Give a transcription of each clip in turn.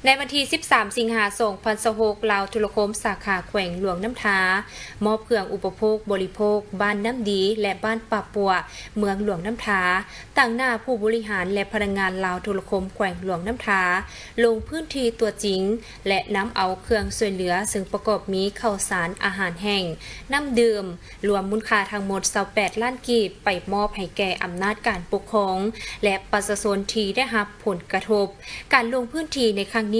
ໃນວັນທີສິບສາມ ສິງຫາ ສອງພັນຊາວຫົກ ລາວໂທລະຄົມສາຂາແຂວງຫຼວງນ້ຳທາ ມອບເຄື່ອງອຸປະໂພກບໍລິໂພກບ້ານນ້ຳດີ ແລະ ບ້ານປ່າປົວ ເມືອງຫຼວງນ້ຳທາ ຕາງໜ້າຜູ້ບໍລິຫານ ແລະ ພະນັກງານລາວໂທລະຄົມແຂວງຫຼວງນ້ຳທາ ລົງພື້ນທີ່ຕົວຈິງ ແລະ ນຳເອົາເຄື່ອງຊ່ວຍເຫຼືອ ເຊິ່ງປະກອບມີເຂົ້າສານອາຫານແຫ້ງ, ນ້ຳດື່ມ ລວມມູນຄ່າທັງໝົດຊາວແປດລ້ານກີບ ໄປມອບໃຫ້ແກ່ອຳນາດການປົກຄອງ ແລະ ປະຊາຊົນທີ່ໄດ້ຮັບຜົນກະທົບ. ການລົງພື້ນທີ່ໃນຄັ້ງນີ້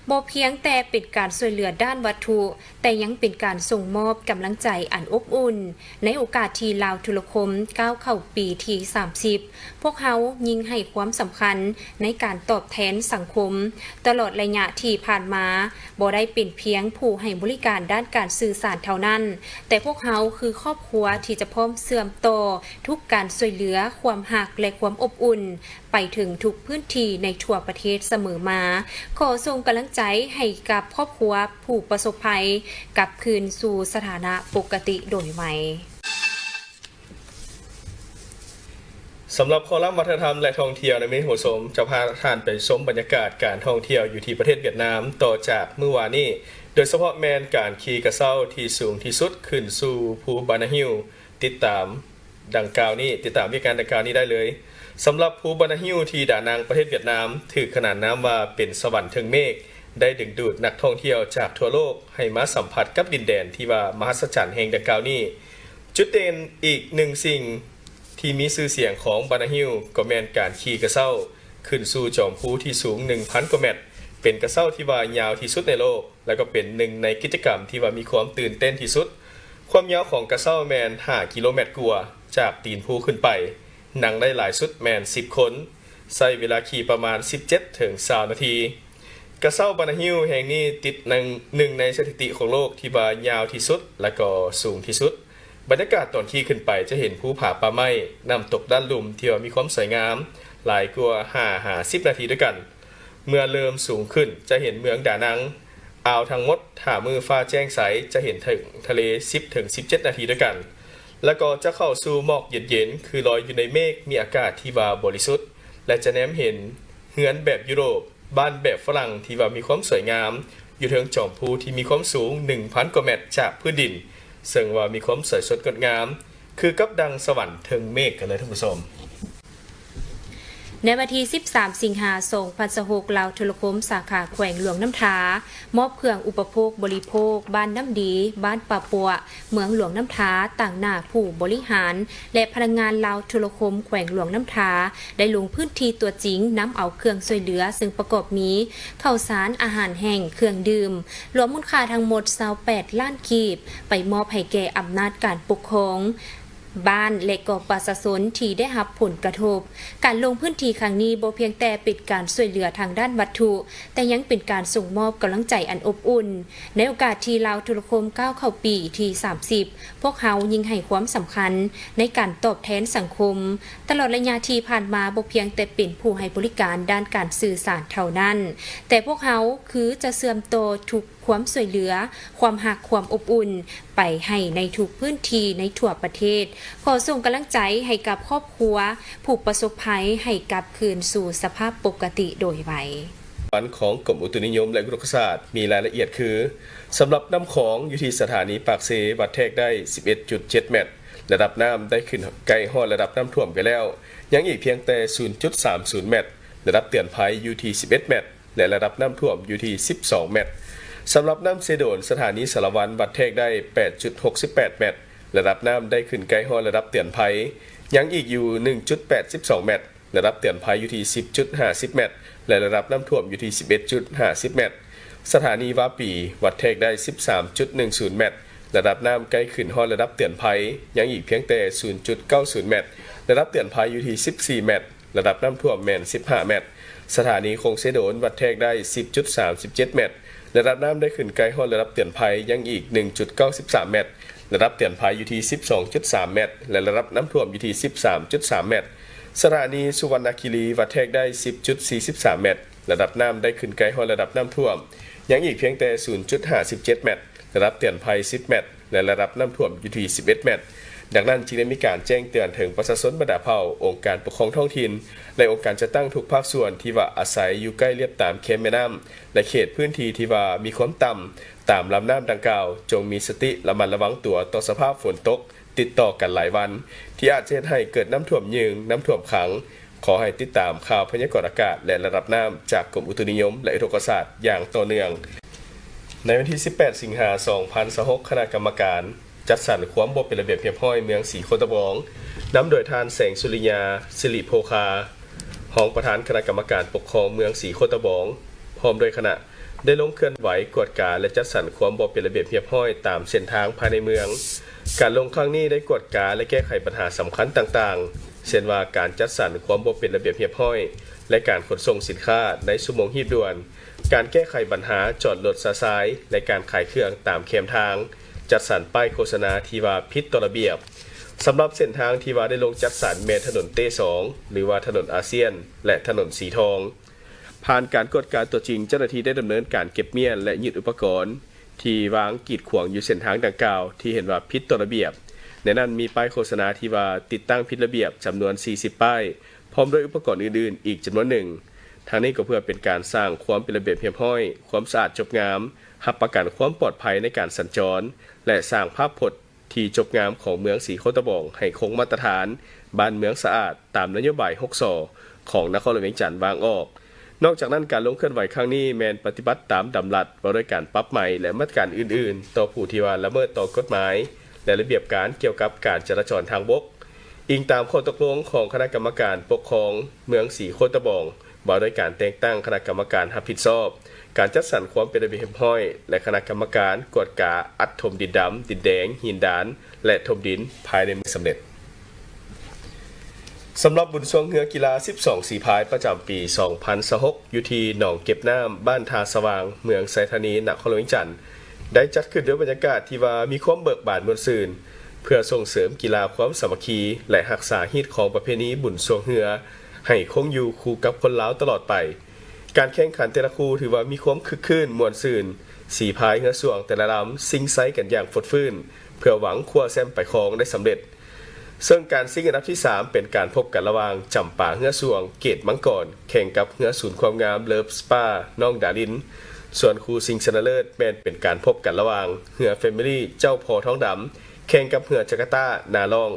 ບໍ່ພຽງແຕ່ເປັນການຊ່ວຍເຫຼືອດ້ານວັດຖຸ, ແຕ່ຍັງເປັນການສົ່ງມອບກຳລັງໃຈອັນອົບອຸ່ນ ໃນໂອກາດທີ່ລາວໂທລະຄົມກ້າວເຂົ້າປີທີສາມສິບ. ພວກເຮົາຍິ່ງໃຫ້ຄວາມສຳຄັນໃນການຕອບແທນສັງຄົມ. ຕະຫຼອດໄລຍະທີ່ຜ່ານມາ, ບໍ່ໄດ້ເປັນພຽງຜູ້ໃຫ້ບໍລິການດ້ານການສື່ສານເທົ່ານັ້ນ, ແຕ່ພວກເຮົາຄືຄອບຄົວທີ່ຈະພ້ອມເຊື່ອມຕໍ່ທຸກການຊ່ວຍເຫຼືອ, ຄວາມຮັກ ແລະ ຄວາມອົບອຸ່ນ ໄປເຖິງທຸກພື້ນທີ່ໃນທົ່ວປະເທດສະເໝີມາ. ຂໍສົ່ງກຳລັງໃຈໃຫ້ກັບຄອບຄົວຜູ້ປະສົບໄພ ກັບຄືນສູ່ສະຖານະປົກກະຕິໂດຍໄວ. ສຳລັບຄໍລັມວັດທະນະທຳ ແລະ ທ່ອງທ່ຽວໃນມື້ນີ້ ທ່ານຜູ້ຊົມ ຈະພາທ່ານໄປຊົມບັນຍາກາດການທ່ອງທ່ຽວຢູ່ທີ່ປະເທດຫວຽດນາມ ຕໍ່ຈາກມື້ວານນີ້, ໂດຍສະເພາະແມ່ນການຂີ່ກະເຊົ້າທີ່ສູງທີ່ສຸດຂຶ້ນສູ່ພູບານາຮິວ. ຕິດຕາມດັ່ງກ່າວນີ້, ຕິດຕາມວຽກງານດັ່ງກ່າວນີ້ໄດ້ເລີຍ. ສຳລັບພູບານາຣິວທີ່ດານັງ ປະເທດຫວຽດນາມ ຖືກຂນານນາມວ່າເປັນສະຫວັນເທິງເມກ, ໄດ້ດຶງດູດນັກທ່ອງທ່ຽວຈາກທົ່ວໂລກໃຫ້ມາສຳຜັດກັບດິນແດນທີ່ວ່າມະຫັດສະຈັນແຫ່ງດັ່ງກ່າວນີ້. ຈຸດເດັ່ນອີກໜຶ່ງສິ່ງທີ່ມີຊື່ສຽງຂອງບານາຣິວ ກໍແມ່ນການຂີ່ກະເຊົ້າ ຂຶ້ນສູ່ຈອມພູທີ່ສູງໜຶ່ງພັນກວ່າແມັດ, ເປັນກະເຊົ້າທີ່ວ່າຍາວທີ່ສຸດໃນໂລກ ແລະ ກໍເປັນໜຶ່ງໃນກິດຈະກຳທີ່ວ່າມີຄວາມຕື່ນເຕັ້ນທີ່ສຸດ. ຄວາມຍາວຂອງກະເຊົ້າແມ່ນຫ້າກິໂລແມັດກວ່າ ຈາກຕີນພູຂຶ້ນໄປ, ນັ່ງໄດ້ຫຼາຍສຸດແມ່ນສິບຄົນ, ໃຊ້ເວລາຂີ່ປະມານສິບເຈັດເຖິງຊາວນາທີ. ກະເຊົ້າບານາຮິວແຫ່ງນີ້ຕິດໜຶ່ງ ໜຶ່ງໃນສະຖິຕິຂອງໂລກທີ່ວ່າຍາວທີ່ສຸດ ແລະ ກໍສູງທີ່ສຸດ. ບັນຍາກາດຕອນຂີ່ຂຶ້ນໄປຈະເຫັນພູຜາປ່າໄມ້, ນ້ຳຕົກດ້ານລຸ່ມທີ່ວ່າມີຄວາມສວຍງາມ ຫຼາຍກວ່າຫ້າຫາສິບນາທີດ້ວຍກັນ. ເມື່ອເລີ່ມສູງຂຶ້ນຈະເຫັນເມືອງດານັງ, ອ່າວທັງໝົດ, ຖ້າມື້ຟ້າແຈ້ງໃສຈະເຫັນເຖິງທະເລສິບເຖິງສິບເຈັດນາທີດ້ວຍກັນ, ແລ້ວກໍຈະເຂົ້າສູ່ໝອກເຢັນໆ ຄືລອຍຢູ່ໃນເມກ, ມີອາກາດທີ່ວ່າບໍລິສຸດ ແລະ ຈະແນມເຫັນເຮືອນແບບຢູໂຣບ, ບ້ານແບບຝຣັ່ງທີ່ວ່າມີຄວາມສວຍງາມ ຢູ່ເທິງຈອມພູທີ່ມີຄວາມສູງໜຶ່ງພັນກວ່າແມັດຈາກພື້ນດິນ, ເຊິ່ງວ່າມີຄວາມສວຍສົດງົດງາມ ຄືກັບດັ່ງສະຫວັນເທິງເມກກັນເລີຍທ່ານຜູ້ຊົມ. ໃນວັນທີສິບສາມ ສິງຫາ ສອງພັນຊາວຫົກ ລາວໂທລະຄົມສາຂາແຂວງຫຼວງນ້ຳທາ ມອບເຄື່ອງອຸປະໂພກບໍລິໂພກ ບ້ານນ້ຳດີ, ບ້ານປ່າປົວ, ເມືອງຫຼວງນ້ຳທາ ຕາງໜ້າຜູ້ບໍລິຫານ ແລະ ພະນັກງານລາວໂທລະຄົມແຂວງຫຼວງນ້ຳທາ ໄດ້ລົງພື້ນທີ່ຕົວຈິງ ນຳເອົາເຄື່ອງຊ່ວຍເຫຼືອ ເຊິ່ງປະກອບມີ ເຂົ້າສານ, ອາຫານແຫ້ງ, ເຄື່ອງດື່ມ ລວມມູນຄ່າທັງໝົດຊາວແປດລ້ານກີບ ໄປມອບໃຫ້ແກ່ອຳນາດການປົກຄອງບ້ານ ແລະ ກໍປະຊາຊົນທີ່ໄດ້ຮັບຜົນກະທົບ. ການລົງພື້ນທີ່ຄັ້ງນີ້ບໍ່ພຽງແຕ່ເປັນການຊ່ວຍເຫຼືອທາງດ້ານວັດຖຸ, ແຕ່ຍັງເປັນການສົ່ງມອບກຳລັງໃຈອັນອົບອຸ່ນ ໃນໂອກາດທີ່ລາວໂທລະຄົມກ້າວເຂົ້າປີທີສາມສິບ, ພວກເຮົາຍິ່ງໃຫ້ຄວາມສຳຄັນໃນການຕອບແທນສັງຄົມ. ຕະຫຼອດໄລຍະທີ່ຜ່ານມາ ບໍ່ພຽງແຕ່ເປັນຜູ້ໃຫ້ບໍລິການດ້ານການສື່ສານເທົ່ານັ້ນ, ແຕ່ພວກເຮົາຄືຈະເຊື່ອມຕໍ່ທຸກຄວາມຊ່ວຍເຫຼືອ, ຄວາມຮັກ, ຄວາມອົບອຸ່ນ ໄປໃຫ້ໃນທຸກພື້ນທີ່ໃນທົ່ວປະເທດ. ຂໍສົ່ງກຳລັງໃຈໃຫ້ກັບຄອບຄົວຜູ້ປະສົບໄພ ໃຫ້ກັບຄືນສູ່ສະພາບປົກກະຕິໂດຍໄວ. ຂອງກົມອຸຕຸນິຍົມ ແລະ ອຸທົກກະສາດ ມີລາຍລະອຽດຄື ສຳລັບນ້ຳຂອງຢູ່ທີ່ສະຖານີປາກເຊ ວັດແທກໄດ້ສິບເອັດຈຸດເຈັດແມັດ, ລະດັບນ້ຳໄດ້ຂຶ້ນໃກ້ຮອດລະດັບນ້ຳຖ້ວມໄປແລ້ວ, ຍັງອີກພຽງແຕ່ສູນຈຸດສາມສູນແມັດ, ລະດັບເຕືອນໄພຢູ່ທີ່ສິບເອັດແມັດ ແລະ ລະດັບນ້ຳຖ້ວມຢູ່ທີ່ສິບສອງແມັດ. ສຳລັບນ້ຳເຊໂດນ ສະຖານີສາລະວັນ ວັດແທກໄດ້ແປດຈຸດຫົກສິບແປດແມັດ, ລະດັບນ້ຳໄດ້ຂຶ້ນໃກ້ຮອດລະດັບເຕືອນໄພ, ຍັງອີກຢູ່ໜຶ່ງຈຸດແປດສິບສອງແມັດ, ລະດັບເຕືອນໄພຢູ່ທີ່ສິບຈຸດຫ້າສິບແມັດ ແລະ ລະດັບນ້ຳຖ້ວມຢູ່ທີ່ສິບເອັດຈຸດຫ້າສິບແມັດ. ສະຖານີວາປີ ວັດແທກໄດ້ສິບສາມຈຸດໜຶ່ງສູນແມັດ, ລະດັບນ້ຳໃກ້ຂຶ້ນຮອດລະດັບເຕືອນໄພ, ຍັງອີກພຽງແຕ່ສູນຈຸດເກົ້າສູນແມັດ, ລະດັບເຕືອນໄພຢູ່ທີ່ສິບສີ່ແມັດ, ລະດັບນ້ຳຖ້ວມແມ່ນສິບຫ້າແມັດ. ສະຖານີຄົງເຊໂດນ ວັດແທກໄດ້ສິບຈຸດສາມສິບເຈັດແມັດ, ລະດັບນ້ຳໄດ້ຂຶ້ນໃກ້ຮອດລະດັບເຕືອນໄພ, ຍັງອີກໜຶ່ງຈຸດເກົ້າສິບສາມແມັດ, ລະດັບເຕືອນໄພຢູ່ທີ່ສິບສອງຈຸດສາມແມັດ ແລະ ລະດັບນ້ຳຖ້ວມຢູ່ທີ່ສິບສາມຈຸດສາມແມັດ. ສະຖານີສຸວັນນະຄີລີ ວັດແທກໄດ້ສິບຈຸດສີ່ສິບສາມແມັດ, ລະດັບນ້ຳໄດ້ຂຶ້ນໃກ້ຮອດລະດັບນ້ຳຖ້ວມ, ຍັງອີກພຽງແຕ່ສູນຈຸດຫ້າສິບເຈັດແມັດ, ລະດັບເຕືອນໄພສິບແມັດ ແລະ ລະດັບນ້ຳຖ້ວມຢູ່ທີ່ສິບເອັດແມັດ. ດັ່ງນັ້ນຈຶ່ງໄດ້ມີການແຈ້ງເຕືອນເຖິງປະຊາຊົນບັນດາເຜົ່າ, ອົງການປົກຄອງທ້ອງຖິ່ນ ແລະ ອົງການຈັດຕັ້ງທຸກພາກສ່ວນທີ່ວ່າອາໄສຢູ່ໃກ້ລຽບຕາມແຄມແມ່ນ້ຳ ແລະ ເຂດພື້ນທີ່ທີ່ວ່າມີຄວາມຕ່ຳຕາມລຳນ້ຳດັ່ງກ່າວ, ຈົ່ງມີສະຕິລະມັດລະວັງຕົວຕໍ່ສະພາບຝົນຕົກ ຕິດຕໍ່ກັນຫຼາຍວັນ ທີ່ອາດຈະເຮັດໃຫ້ເກີດນ້ຳຖ້ວມຍືງ, ນ້ຳຖ້ວມຂັງ. ຂໍໃຫ້ຕິດຕາມຂ່າວພະຍາກອນອາກາດ ແລະ ລະດັບນ້ຳຈາກກົມອຸຕຸນິຍົມ ແລະ ອຸທົກກະສາດຢ່າງຕໍ່ເນື່ອງ. ໃນວັນທີສິບແປດ ສິງຫາ ສອງພັນຊາວຫົກ, ຄະນະກຳມະການຈັດສັນຄວາມບໍ່ເປັນລະບຽບຮຽບຮ້ອຍເມືອງສີໂຄດຕະບອງ ນຳໂດຍທ່ານ ແສງສຸລິຍາ ສິລິໂພຄາ ຮອງປະທານຄະນະກຳມະການປົກຄອງເມືອງສີໂຄດຕະບອງ ພ້ອມດ້ວຍຄະນະ ໄດ້ລົງເຄື່ອນໄຫວກວດກາ ແລະ ຈັດສັນຄວາມບໍ່ເປັນລະບຽບຮຽບຮ້ອຍຕາມເສັ້ນທາງພາຍໃນເມືອງ. ການລົງຄັ້ງນີ້ໄດ້ກວດກາ ແລະ ແກ້ໄຂບັນຫາສຳຄັນຕ່າງໆ ເຊັ່ນວ່າ ການຈັດສັນຄວາມບໍ່ເປັນລະບຽບຮຽບຮ້ອຍ ແລະ ການຂົນສົ່ງສິນຄ້າໃນຊົ່ວໂມງຮີບດ່ວນ, ການແກ້ໄຂບັນຫາຈອດລົດຊະຊາຍ ແລະ ການຂາຍເຄື່ອງຕາມແຄມທາງ, ຈັດສັນປ້າຍໂຄສະນາທີ່ວ່າຜິດຕໍ່ລະບຽບ. ສຳລັບເສັ້ນທາງທີ່ວ່າໄດ້ລົງຈັດສັນແມ່ນຖະໜົນເຕ້ສອງ ຫຼືວ່າຖະໜົນອາຊຽນ ແລະ ຖະໜົນສີທອງ. ຜ່ານການກວດກາຕົວຈິງ, ເຈົ້າໜ້າທີ່ໄດ້ດຳເນີນການເກັບມ້ຽນ ແລະ ຍຶດອຸປະກອນທີ່ວາງກີດຂວາງຢູ່ເສັ້ນທາງດັ່ງກ່າວ ທີ່ເຫັນວ່າຜິດຕໍ່ລະບຽບ. ໃນນັ້ນມີປ້າຍໂຄສະນາທີ່ວ່າຕິດຕັ້ງຜິດລະບຽບຈຳນວນສີ່ສິບປ້າຍ, ພ້ອມດ້ວຍອຸປະກອນອື່ນໆອີກຈຳນວນໜຶ່ງ. ທັງນີ້ກໍເພື່ອເປັນການສ້າງຄວາມເປັນລະບຽບຮຽບຮ້ອຍ, ຄວາມສະອາດຈົບງາມ, ຮັບປະກັນຄວາມປອດໄພໃນການສັນຈອນ ແລະ ສ້າງພາບພົດ ທີ່ຈົບງາມຂອງເມືອງສີໂຄດຕະບອງໃຫ້ຄົງມາດຕະຖານບ້ານເມືອງສະອາດ ຕາມນະໂຍບາຍຫົກ ສ ຂອງນະຄອນຫຼວງວຽງຈັນວາງອອກ. ນອກຈາກນັ້ນ, ການລົງເຄື່ອນໄຫວຄັ້ງນີ້ແມ່ນປະຕິບັດຕາມດຳລັດວ່າດ້ວຍການປັບໃໝ ແລະ ມາດຕະການອື່ນໆ ຕໍ່ຜູ້ທີ່ວ່າລະເມີດຕໍ່ກົດໝາຍ ແລະ ລະບຽບການກ່ຽວກັບການຈະລາຈອນທາງບົກ. ອີງຕາມຂໍ້ຕົກລົງຂອງຄະນະກຳມະການປົກຄອງເມືອງສີໂຄດຕະບອງ ວ່າດ້ວຍການແຕ່ງຕັ້ງຄະນະກຳມະການຮັບຜິດຊອບການຈັດສັນຄວາມເປັນລະບຽບຮຽບຮ້ອຍ ແລະ ຄະນະກຳມະການກວດກາອັດຖົມດິນດຳ, ດິນແດງ, ຫີນດານ ແລະ ຖົມດິນພາຍໃນເມືອງສຳເລັດ. ສຳລັບບຸນຊ່ວງເຮືອກິລາສິບສອງສີພາຍປະຈຳປີສອງພັນຊາວຫົກ ຢູ່ທີ່ໜອງເກັບນ້ຳ ບ້ານທ່າສະຫວ່າງ ເມືອງໄຊທານີ ນະຄອນຫຼວງວຽງຈັນ ໄດ້ຈັດຂຶ້ນດ້ວຍບັນຍາກາດທີ່ວ່າມີຄວາມເບີກບານມ່ວນຊື່ນ ເພື່ອສົ່ງເສີມກິລາຄວາມສາມັກຄີ ແລະ ຮັກສາຮີດຄອງປະເພນີບຸນຊ່ວງເຮືອ ໃຫ້ຄົງຢູ່ຄູ່ກັບຄົນລາວຕະຫຼອດໄປ. ການແຂ່ງຂັນແຕ່ລະຄູ່ຖືວ່າມີຄວາມຄຶກຄື້ນມ່ວນຊື່ນ, ສີພາຍເຮືອຊ່ວງແຕ່ລະລຳຊິງໄຊກັນຢ່າງຟົດຟື້ນ ເພື່ອຫວັງຄວ້າແຊ້ມໄປຄອງໄດ້ສຳເລັດ. ເຊິ່ງການຊິງອັນດັບທີສາມເປັນການພົບກັນລະຫວ່າງຈຳປາເຮືອຊ່ວງເກດມັງກອນ ແຂ່ງກັບເຮືອສູນຄວາມງາມເລີຟສະປານ້ອງດາລິນ, ສ່ວນຄູ່ຊິງຊະນະເລີດແມ່ນເປັນການພົບກັນລະຫວ່າງເຮືອແຟມິລີເຈົ້າພໍ່ທອງດຳ ແຂ່ງກັບເຮືອຈາກາຕານາລ້ອງ.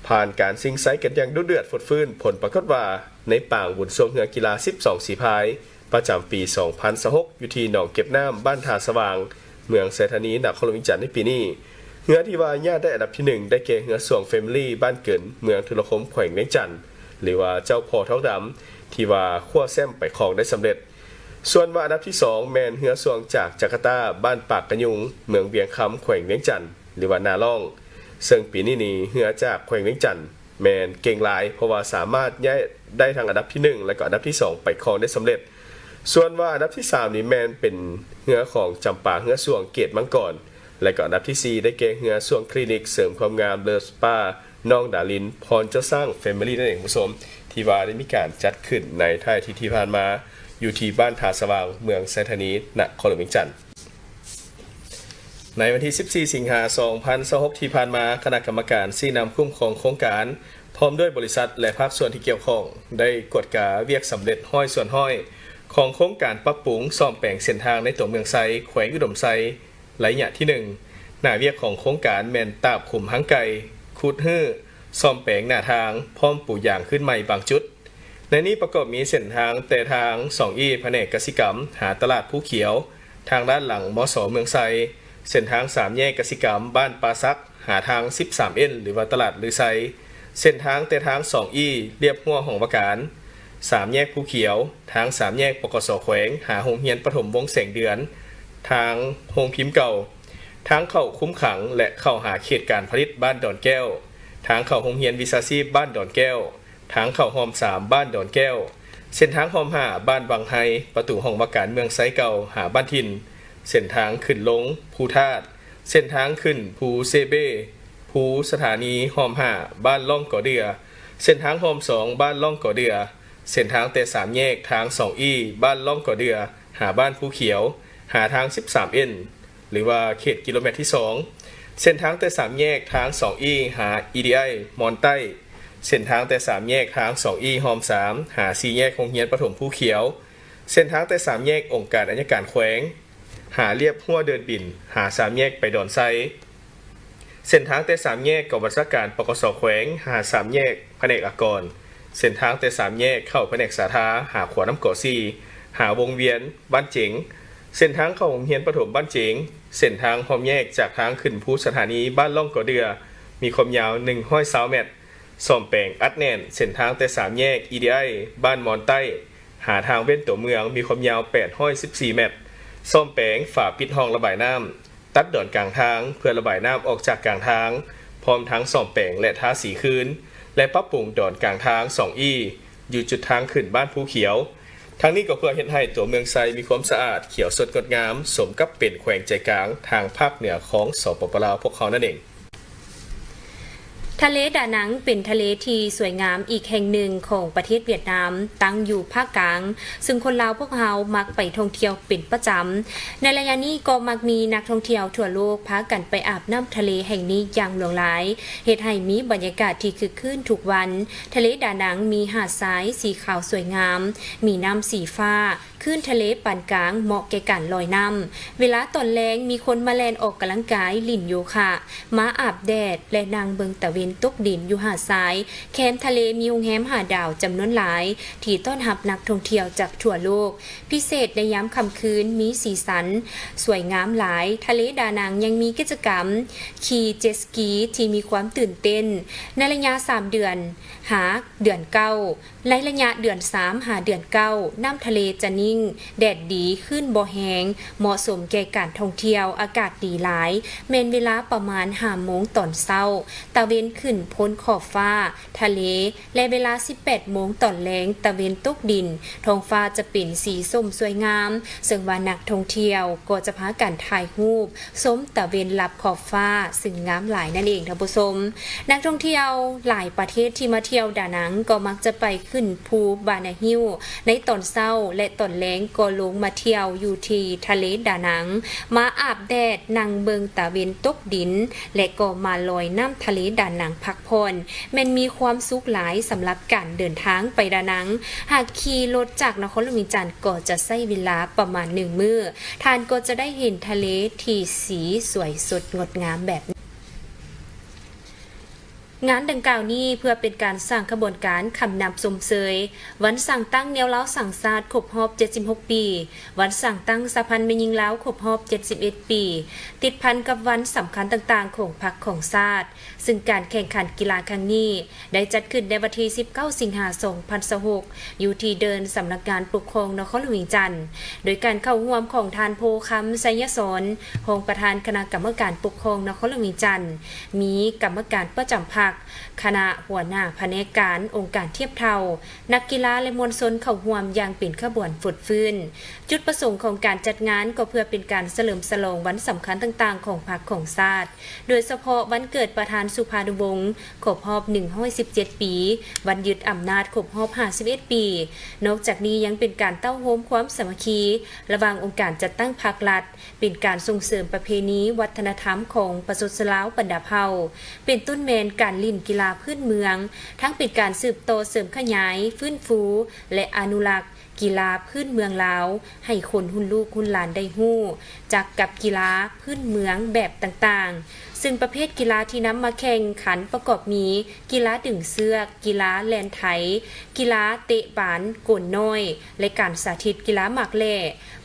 ຜ່ານການຊິງໄຊກັນຢ່າງດຸເດືອດຟົດຟື້ນ, ຜົນປາກົດວ່າ ໃນປາງບຸນຊ່ວງເຮືອກິລາສິບສອງສີພາຍ ປະຈຳປີສອງພັນຊາວຫົກ ຢູ່ທີ່ໜອງເກັບນ້ຳ ບ້ານທ່າສະຫວ່າງ ເມືອງໄຊທານີ ນະຄອນຫຼວງວຽງຈັນໃນປີນີ້, ເຮືອທີ່ວ່າຍາດໄດ້ອັນດັບທີໜຶ່ງ ໄດ້ແກ່ເຮືອຊ່ວງແຟມິລີ ບ້ານເກີນ ເມືອງທຸລະຄົມ ແຂວງວຽງຈັນ ຫຼືວ່າເຈົ້າພໍ່ທອງດຳ ທີ່ວ່າຄວ້າແຊ້ມໄປຄອງໄດ້ສຳເລັດ. ສ່ວນວ່າອັນດັບທີສອງແມ່ນເຮືອຊ່ວງຈາກຈາກາຕາ ບ້ານປາກກະຍຸງ ເມືອງວຽງຄຳ ແຂວງວຽງຈັນ ຫຼືວ່ານາລ້ອງ, ເຊິ່ງປີນີ້ນີ້ເຮືອຈາກແຂວງວຽງຈັນ ແມ່ນເກັ່ງຫຼາຍ ເພາະວ່າສາມາດຍ້າຍໄດ້ທັງອັນດັບທີໜຶ່ງ ແລະ ກໍອັນດັບທີສອງໄປຄອງໄດ້ສຳເລັດ. ສ່ວນວ່າອັນດັບທີສາມນີ້ແມ່ນເປັນເຮືອຂອງຈຳປາເຮືອຊ່ວງເກດມັງກອນ ແລະ ກໍອັນດັບທີສີ່ໄດ້ແກ່ເຮືອຊ່ວງຄລີນິກເສີມຄວາມງາມເລີຟສະປານ້ອງດາລິນ ພອນເຈົ້າຊ້າງແຟມິລີ ນັ້ນເອງ ຜູ້ຊົມ ທີ່ວ່າໄດ້ມີການຈັດຂຶ້ນໃນທ້າຍອາທິດທີ່ຜ່ານມາ ຢູ່ທີ່ບ້ານທ່າສະຫວ່າງ ເມືອງໄຊທານີ ນະຄອນຫຼວງວຽງຈັນ. ໃນວັນທີສິບສີ່ ສິງຫາ ສອງພັນຊາວຫົກ ທີ່ຜ່ານມາ, ຄະນະກຳມະການຊີ້ນຳຄຸ້ມຄອງໂຄງການ ພ້ອມດ້ວຍບໍລິສັດ ແລະ ພາກສ່ວນທີ່ກ່ຽວຂ້ອງ ໄດ້ກວດກາວຽກສຳເລັດຮ້ອຍສ່ວນຮ້ອຍ ຂອງໂຄງການປັບປຸງສ້ອມແປງເສັ້ນທາງໃນຕົວເມືອງໄຊ ແຂວງອຸດົມໄຊ ໄລຍະທີໜຶ່ງ. ໜ້າວຽກຂອງໂຄງການແມ່ນຕາບຂຸມຮັງໄກ່, ຂຸດຮື້, ສ້ອມແປງໜ້າທາງ, ພ້ອມປູຢາງຄືນໃໝ່ບາງຈຸດ. ໃນນີ້ປະກອບມີເສັ້ນທາງແຕ່ທາງສອງອີ່ ພະແນກກະສິກຳ ຫາຕະຫຼາດພູຂຽວ ທາງດ້ານຫຼັງ ມສ ເມືອງໄຊ, ເສັ້ນທາງສາມແຍກກະສິກຳ ບ້ານປ່າສັກ ຫາທາງສິບສາມເອັນ ຫຼືວ່າຕະຫຼາດລືໄຊ, ເສັ້ນທາງແຕ່ທາງສອງອີ່ ລຽບຮົ້ວຫ້ອງວ່າການ, ສາມແຍກພູຂຽວ, ທາງສາມແຍກ ປກສ ແຂວງ ຫາໂຮງຮຽນປະຖົມວົງແສງເດືອນ, ທາງໂຮງພິມເກົ່າ, ທາງເຂົ້າຄຸມຂັງ ແລະ ເຂົ້າຫາເຂດການຜະລິດບ້ານດອນແກ້ວ, ທາງເຂົ້າໂຮງຮຽນວິຊາຊີບບ້ານດອນແກ້ວ, ທາງເຂົ້າຮ່ອມສາມ ບ້ານດອນແກ້ວ, ເສັ້ນທາງຮ່ອມຫ້າ ບ້ານວັງໄຮ ປະຕູຫ້ອງວ່າການເມືອງໄຊເກົ່າ ຫາບ້ານຖິ່ນ, ເສັ້ນທາງຂຶ້ນລົງພູທາດ, ເສັ້ນທາງຂຶ້ນພູເຊເບ້, ພູສະຖານີຮ່ອມຫ້າ ບ້ານລ່ອງກໍເດືອ, ເສັ້ນທາງຮ່ອມສອງ ບ້ານລ່ອງກໍເດືອ, ເສັ້ນທາງແຕ່ສາມແຍກທາງສອງອີ່ ບ້ານລ່ອງກໍເດືອ ຫາບ້ານພູຂຽວ ຫາທາງສິບສາມເອັນ ຫຼືວ່າເຂດກິໂລແມັດທີສອງ, ເສັ້ນທາງແຕ່ສາມແຍກທາງສອງອີ່ຫາ ອີດີໄອ ມອນໃຕ້, ເສັ້ນທາງແຕ່ສາມແຍກທາງສອງອີ່ຮ່ອມສາມຫາສີ່ແຍກໂຮງຮຽນປະຖົມພູຂຽວ, ເສັ້ນທາງແຕ່ສາມແຍກອົງການໄອຍະການແຂວງ ຫາລຽບຮົ້ວເດີ່ນບິນ ຫາສາມແຍກໄປດອນໄຊ, ເສັ້ນທາງແຕ່ສາມແຍກກອງບັນຊາການ ປກສ ແຂວງ ຫາສາມແຍກພະແນກອາກອນ, ເສັ້ນທາງແຕ່ສາມແຍກເຂົ້າພະແນກສາທາ ຫາຂົວນ້ຳກໍສີ່ ຫາວົງວຽນບ້ານເຈັງ, ເສັ້ນທາງເຂົ້າໂຮງຮຽນປະຖົມບ້ານເຈັງ, ເສັ້ນທາງຮ່ອມແຍກຈາກທາງຂຶ້ນພູສະຖານີບ້ານລ່ອງກໍເດືອ ມີຄວາມຍາວໜຶ່ງຮ້ອຍຊາວແມັດ, ສ້ອມແປງອັດແໜ້ນເສັ້ນທາງແຕ່ສາມແຍກ ອີດີໄອ ບ້ານມອນໃຕ້ ຫາທາງເວັນຕົວເມືອງ ມີຄວາມຍາວແປດຮ້ອຍສິບສີ່ແມັດ, ສ້ອມແປງຝາປິດຮ່ອງລະບາຍນ້ຳ, ຕັດດອນກາງທາງເພື່ອລະບາຍນ້ຳອອກຈາກກາງທາງ, ພ້ອມທັງສ້ອມແປງ ແລະ ທາສີຄືນ ແລະ ປັບປຸງດອນກາງທາງສອງອີ່ ຢູ່ຈຸດທາງຂຶ້ນບ້ານພູຂຽວ. ທັງນີ້ກໍເພື່ອເຮັດໃຫ້ຕົວເມືອງໄຊມີຄວາມສະອາດ, ຂຽວສົດງົດງາມ, ສົມກັບເປັນແຂວງໃຈກາງທາງພາກເໜືອຂອງ ສປປ ລາວ ພວກເຮົານັ້ນເອງ. ທະເລດານັງເປັນທະເລທີ່ສວຍງາມອີກແຫ່ງໜຶ່ງຂອງປະເທດຫວຽດນາມ, ຕັ້ງຢູ່ພາກກາງ, ຊຶ່ງຄົນລາວພວກເຮົາມັກໄປທ່ອງທ່ຽວເປັນປະຈຳ. ໃນໄລຍະນີ້ກໍມັກມີນັກທ່ອງທ່ຽວທົ່ວໂລກພາກັນໄປອາບນ້ຳທະເລແຫ່ງນີ້ຢ່າງຫຼວງຫຼາຍ, ເຮັດໃຫ້ມີບັນຍາກາດທີ່ຄຶກຄື້ນທຸກວັນ. ທະເລດານັງມີຫາດຊາຍສີຂາວສວຍງາມ, ມີນ້ຳສີຟ້າ, ຄື້ນທະເລປານກາງເໝາະແກ່ການລອຍນ້ຳ. ເວລາຕອນແລງມີຄົນມາແລ່ນອອກກຳລັງກາຍ, ຫຼິ້ນໂຍຄະ, ມາອາບແດດ ແລະ ນັ່ງເບິ່ງຕາເວັນຕົກດິນຢູ່ຫາດຊາຍ. ແຄມທະເລມີໂຮງແຮມຫ້າດາວຈຳນວນຫຼາຍ ທີ່ຕ້ອນຮັບນັກທ່ອງທ່ຽວຈາກທົ່ວໂລກ, ພິເສດໃນຍາມຄ່ຳຄືນມີສີສັນສວຍງາມຫຼາຍ. ທະເລດານັງຍັງມີກິດຈະກຳຂີ່ເຈັດສະກີທີ່ມີຄວາມຕື່ນເຕັ້ນ. ໃນໄລຍະສາມເດືອນຫາເດືອນເກົ້າ, ໃນໄລຍະເດືອນສາມຫາເດືອນເກົ້າ ນ້ຳທະເລຈະນິ່ງ, ແດດດີ, ຄື້ນບໍ່ແຮງ, ເໝາະສົມແກ່ການທ່ອງທ່ຽວ, ອາກາດດີຫຼາຍ, ແມ່ນເວລາປະມານຫ້າໂມງຕອນເຊົ້າ, ຕາເວັນຂຶ້ນພົ້ນຂອບຟ້າທະເລ ແລະ ເວລາສິບແປດໂມງຕອນແລງ, ຕາເວັນຕົກດິນ, ທ້ອງຟ້າຈະເປັນສີສົ້ມສວຍງາມ, ເຊິ່ງວ່ານັກທ່ອງທ່ຽວກໍຈະພາກັນຖ່າຍຮູບ ຊົມຕາເວັນລັບຂອບຟ້າ ຊຶ່ງງາມຫຼາຍນັ້ນເອງທ່ານຜູ້ຊົມ. ນັກທ່ອງທ່ຽວຫຼາຍປະເທດທີ່ມາທ່ຽວດານັງ ກໍມັກຈະໄປຂຶ້ນພູບານາຫິ້ວໃນຕອນເຊົ້າ ແລະ ຕອນແລງກໍລົງມາທ່ຽວຢູ່ທີ່ທະເລດານັງ, ມາອາບແດດ, ນັ່ງເບິ່ງຕາເວັນຕົກດິນ ແລະ ກໍມາລອຍນ້ຳທະເລດານັງພັກຜ່ອນ, ແມ່ນມີຄວາມສຸກຫຼາຍສຳລັບການເດີນທາງໄປດານັງ. ຫາກຂີ່ລົດຈາກນະຄອນຫຼວງວຽງຈັນ ກໍຈະໃຊ້ເວລາປະມານໜຶ່ງມື້. ທ່ານກໍຈະໄດ້ເຫັນທະເລທີ່ສີສວຍສົດງົດງາມແບບນີ້. ງານດັ່ງກ່າວນີ້ເພື່ອເປັນການສ້າງຂະບວນການຄຳນັບຊົມເຊີຍວັນສ້າງຕັ້ງແນວລາວສ້າງຊາດຄົບຮອບເຈັດສິບຫົກປີ, ວັນສ້າງຕັ້ງສະຫະພັນແມ່ຍິງລາວຄົບຮອບເຈັດສິບເອັດປີ, ຕິດພັນກັບວັນສຳຄັນຕ່າງໆຂອງພັກຂອງຊາດ, ຊຶ່ງການແຂ່ງຂັນກິລາຄັ້ງນີ້ ໄດ້ຈັດຂຶ້ນໃນວັນທີສິບເກົ້າ ສິງຫາ ສອງພັນຊາວຫົກ ຢູ່ທີ່ເດີ່ນສຳນັກງານປົກຄອງນະຄອນຫຼວງວຽງຈັນ, ໂດຍການເຂົ້າຮ່ວມຂອງທ່ານ ໂພຄຳ ໄຊຍະສອນ ຮອງປະທານຄະນະກຳມະການປົກຄອງນະຄອນຫຼວງວຽງຈັນ, ມີກຳມະການປະຈຳພັກ, ຄະນະຫົວໜ້າພະແນກການ, ອົງການທຽບເທົ່າ, ນັກກິລາ ແລະ ມວນຊົນເຂົ້າຮ່ວມຢ່າງເປັນຂະບວນຟົດຟື້ນ. ຈຸດປະສົງຂອງການຈັດງານກໍເພື່ອເປັນການສະເຫຼີມສະຫຼອງວັນສຳຄັນຕ່າງໆຂອງພັກຂອງຊາດ, ໂດຍສະເພາະວັນເກີດປະທານສຸພານຸວົງ ຄົບຮອບໜຶ່ງຮ້ອຍສິບເຈັດປີ, ວັນຍຶດອຳນາດຄົບຮອບຫ້າສິບເອັດປີ. ນອກຈາກນີ້ຍັງເປັນການເຕົ້າໂຮມຄວາມສາມັກຄີລະຫວ່າງອົງການຈັດຕັ້ງພັກລັດ, ເປັນການສົ່ງເສີມປະເພນີວັດທະນະທຳຂອງປະຊາຊົນລາວບັນດາເຜົ່າ, ເປັນຕົ້ນແມ່ນການຫຼິ້ນກິລາພື້ນເມືອງ, ທັງເປັນການສືບຕໍ່ເສີມຂະຫຍາຍ, ຟື້ນຟູ ແລະ ອະນຸລັກ ກິລາພື້ນເມືອງລາວ ໃຫ້ຄົນຮຸ່ນລູກຮຸ່ນຫຼານໄດ້ຮູ້ຈັກກັບກິລາພື້ນເມືອງແບບຕ່າງໆ, ຊຶ່ງປະເພດກິລາທີ່ນຳມາແຂ່ງຂັນປະກອບມີ ກິລາດຶງເຊືອກ, ກິລາແລ່ນໄຖ, ກິລາເຕະບານໂກນນ້ອຍ ແລະ ການສາທິດກິລາໝາກແຫຼ້.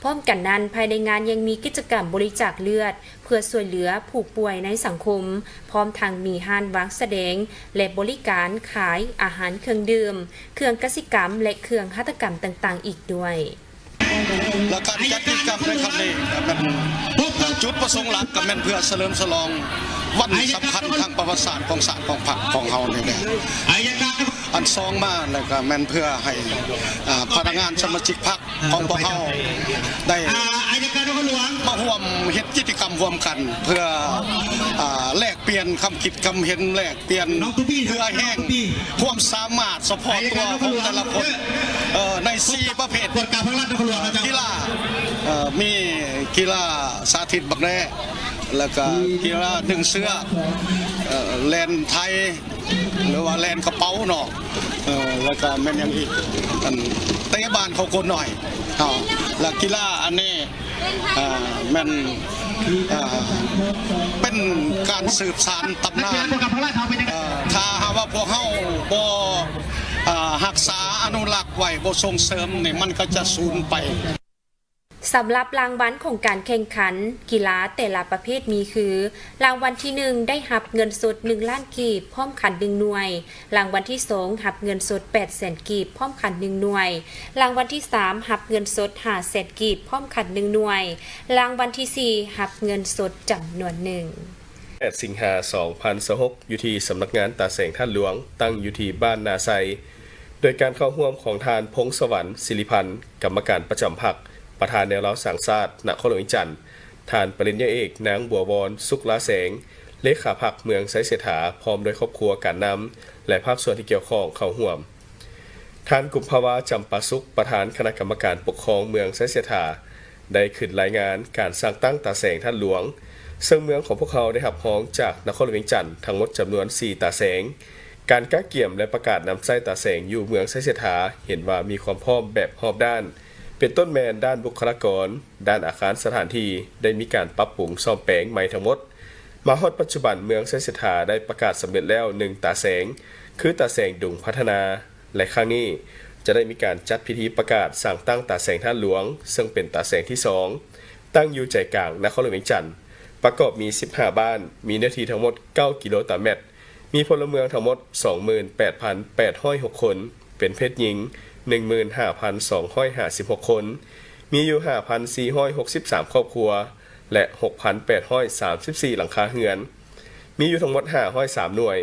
ພ້ອມກັນນັ້ນ, ພາຍໃນງານຍັງມີກິດຈະກຳບໍລິຈາກເລືອດ ເພື່ອຊ່ວຍເຫຼືອຜູ້ປ່ວຍໃນສັງຄົມ, ພ້ອມທັງມີຮ້ານວາງສະແດງ ແລະ ບໍລິການຂາຍອາຫານເຄື່ອງດື່ມ, ເຄື່ອງກະສິກຳ ແລະ ເຄື່ອງຫັດຖະກຳຕ່າງໆອີກດ້ວຍ. ແລະ ການຈັດກິດຈະກຳໃນຄັ້ງນີ້ກໍແມ່ນ ເອີ່ ຈຸດປະສົງຫຼັກກໍແມ່ນເພື່ອສະເຫຼີມສະຫຼອງວັນສຳຄັນທາງປະຫວັດສາດຂອງຊາດຂອງພັກຂອງເຮົານີ້ແຫຼະ. ອັນສອງມາແລ້ວກໍແມ່ນເພື່ອໃຫ້ ອາ ພະນັກງານສະມາຊິກພັກ ຂອງພວກເຮົາໄດ້ ອ່າ ອັຍການນະຄອນຫຼວງ ມາຮ່ວມເຮັດກິດຈະກຳຮ່ວມກັນ ເພື່ອ ອ່າ ແລກປ່ຽນຄຳຄິດຄຳເຫັນ ແລກປ່ຽນເຫື່ອແຮງຄວາມສາມາດສະເພາະຕົວຂອງແຕ່ລະຄົນ ເອີ ໃນສີ່ປະເພດ ກວດກາພັກລັດນະຄອນຫຼວງ ເອີ ກິລາ ເອີ ມີກິລາສາທິດໝາກແຫຼ້ ແລ້ວກໍກິລາດຶງເຊືອກ ເອີ່ ແລ່ນໄທ ຫຼືວ່າແລ່ນກະເປົາເນາະ ເອີ່ ແລ້ວກໍແມ່ນຫຍັງອີກ ອັນເຕະບານເຂົ້າໂກນນ້ອຍເນາະ ແລ້ວກິລາອັນນີ້ ເອີ່ ແມ່ນ ເອີ່ ເປັນການສືບສານຕຳນານ ເອີ່ ຖ້າຫາກວ່າພວກເຮົາບໍ່ ເອີ່ ຮັກສາອະນຸລັກໄວ້ ບໍ່ສົ່ງເສີມນີ້ ມັນກໍຈະສູນໄປ. ສຳລັບລາງວັນຂອງການແຂ່ງຂັນກິລາແຕ່ລະປະເພດມີຄື, ລາງວັນທີໜຶ່ງ ໄດ້ຮັບເງິນສົດໜຶ່ງລ້ານກີບ ພ້ອມຂັນໜຶ່ງໜ່ວຍ, ລາງວັນທີສອງ ຮັບເງິນສົດແປດແສນກີບ ພ້ອມຂັນໜຶ່ງໜ່ວຍ, ລາງວັນທີສາມ ຮັບເງິນສົດຫ້າແສນກີບ ພ້ອມຂັນໜຶ່ງໜ່ວຍ, ລາງວັນທີສີ່ ຮັບເງິນສົດຈຳນວນໜຶ່ງ. ແປດ ສິງຫາ ສອງພັນຊາວຫົກ ຢູ່ທີ່ສຳນັກງານຕາແສງທາດຫຼວງ ຕັ້ງຢູ່ທີ່ບ້ານນາໄຊ ໂດຍການເຂົ້າຮ່ວມຂອງທ່ານ ພົງສະຫວັນ ສິລິພັນ ກຳມະການປະຈຳພັກ, ປະທານແນວລາວສ້າງຊາດ ນະຄອນຫຼວງວຽງຈັນ, ທ່ານປະລິນຍາເອກ ນາງ ບົວວອນ ສຸກລາແສງ ເລຂາພັກເມືອງໄຊເສດຖາ ພ້ອມດ້ວຍຄອບຄົວ, ການນຳ ແລະ ພາກສ່ວນທີ່ກ່ຽວຂ້ອງເຂົ້າຮ່ວມ. ທ່ານ ກຸມພາວາ ຈຳປາສຸກ ປະທານຄະນະກຳມະການປົກຄອງເມືອງໄຊເສດຖາ ໄດ້ຂຶ້ນລາຍງານການສ້າງຕັ້ງຕາແສງທາດຫຼວງ, ເຊິ່ງເມືອງຂອງພວກເຮົາໄດ້ຮັບຮອງຈາກນະຄອນຫຼວງວຽງຈັນທັງໝົດຈຳນວນສີ່ຕາແສງ. ການກະກຽມ ແລະ ປະກາດນຳໃຊ້ຕາແສງຢູ່ເມືອງໄຊເສດຖາ ເຫັນວ່າມີຄວາມພ້ອມແບບຮອບດ້ານ, ເປັນຕົ້ນແມ່ນດ້ານບຸກຄະລາກອນ, ດ້ານອາຄານສະຖານທີ່ ໄດ້ມີການປັບປຸງສ້ອມແປງໃໝ່ທັງໝົດ. ມາຮອດປັດຈຸບັນ ເມືອງໄຊເສດຖາໄດ້ປະກາດສຳເລັດແລ້ວໜຶ່ງຕາແສງ ຄືຕາແສງດົງພັດທະນາ ແລະ ຄັ້ງນີ້ຈະໄດ້ມີການຈັດພິທີປະກາດສ້າງຕັ້ງຕາແສງທາດຫຼວງ ເຊິ່ງເປັນຕາແສງທີສອງ ຕັ້ງຢູ່ໃຈກາງນະຄອນຫຼວງວຽງຈັນ, ປະກອບມີສິບຫ້າບ້ານ, ມີເນື້ອທີ່ທັງໝົດເກົ້າກິໂລຕາແມັດ, ມີພົນລະເມືອງທັງໝົດສອງໝື່ນແປດພັນແປດຮ້ອຍຫົກຄົນ, ເປັນເພດຍິງໜຶ່ງໝື່ນຫ້າພັນສອງຮ້ອຍຫ້າສິບຫົກຄົນ, ມີຢູ່ຫ້າພັນສີ່ຮ້ອຍຫົກສິບສາມຄອບຄົວ ແລະ ຫົກພັນແປດຮ້ອຍສາມສິບສີ່ຫຼັງຄາເຮືອນ, ມີຢູ່ທັງໝົດຫ້າຮ້ອຍສາມໜ່ວຍ.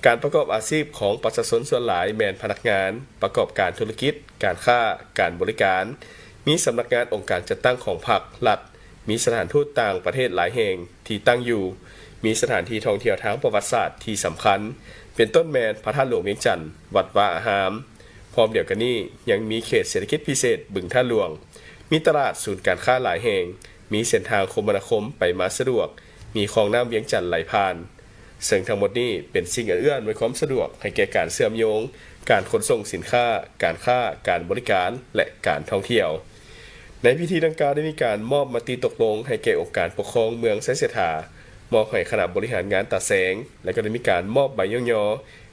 ການປະກອບອາຊີບຂອງປະຊາຊົນສ່ວນຫຼາຍແມ່ນພະນັກງານ, ປະກອບການທຸລະກິດ, ການຄ້າ, ການບໍລິການ, ມີສຳນັກງານອົງການຈັດຕັ້ງຂອງພັກ, ລັດ, ມີສະຖານທູດຕ່າງປະເທດຫຼາຍແຫ່ງທີ່ຕັ້ງຢູ່, ມີສະຖານທີ່ທ່ອງທ່ຽວທາງປະຫວັດສາດທີ່ສຳຄັນ ເປັນຕົ້ນແມ່ນພະທາດຫຼວງວຽງຈັນ, ວັດວາອາຮາມ. ພ້ອມດຽວກັນນີ້ ຍັງມີເຂດເສດຖະກິດພິເສດບຶງທາດຫຼວງ, ມີຕະຫຼາດ, ສູນການຄ້າຫຼາຍແຫ່ງ, ມີເສັ້ນທາງຄົມມະນາຄົມໄປມາສະດວກ, ມີຄອງນ້ຳວຽງຈັນໄຫຼຜ່ານ. ເຊິ່ງທັງໝົດນີ້ເປັນສິ່ງເອື້ອອຳນວຍຄວາມສະດວກໃຫ້ແກ່ການເຊື່ອມໂຍງ, ການຂົນສົ່ງສິນຄ້າ, ການຄ້າ, ການບໍລິການ ແລະ ການທ່ອງທ່ຽວ. ໃນພິທີດັ່ງກ່າວໄດ້ມີການມອບມະຕິຕົກລົງໃຫ້ແກ່ອົງການປົກຄອງເມືອງໄຊເສດຖາ, ມອບໃຫ້ຄະນະບໍລິຫານງານຕາແສງ ແລະ ກໍໄດ້ມີການມອບໃບຍ້ອງຍໍ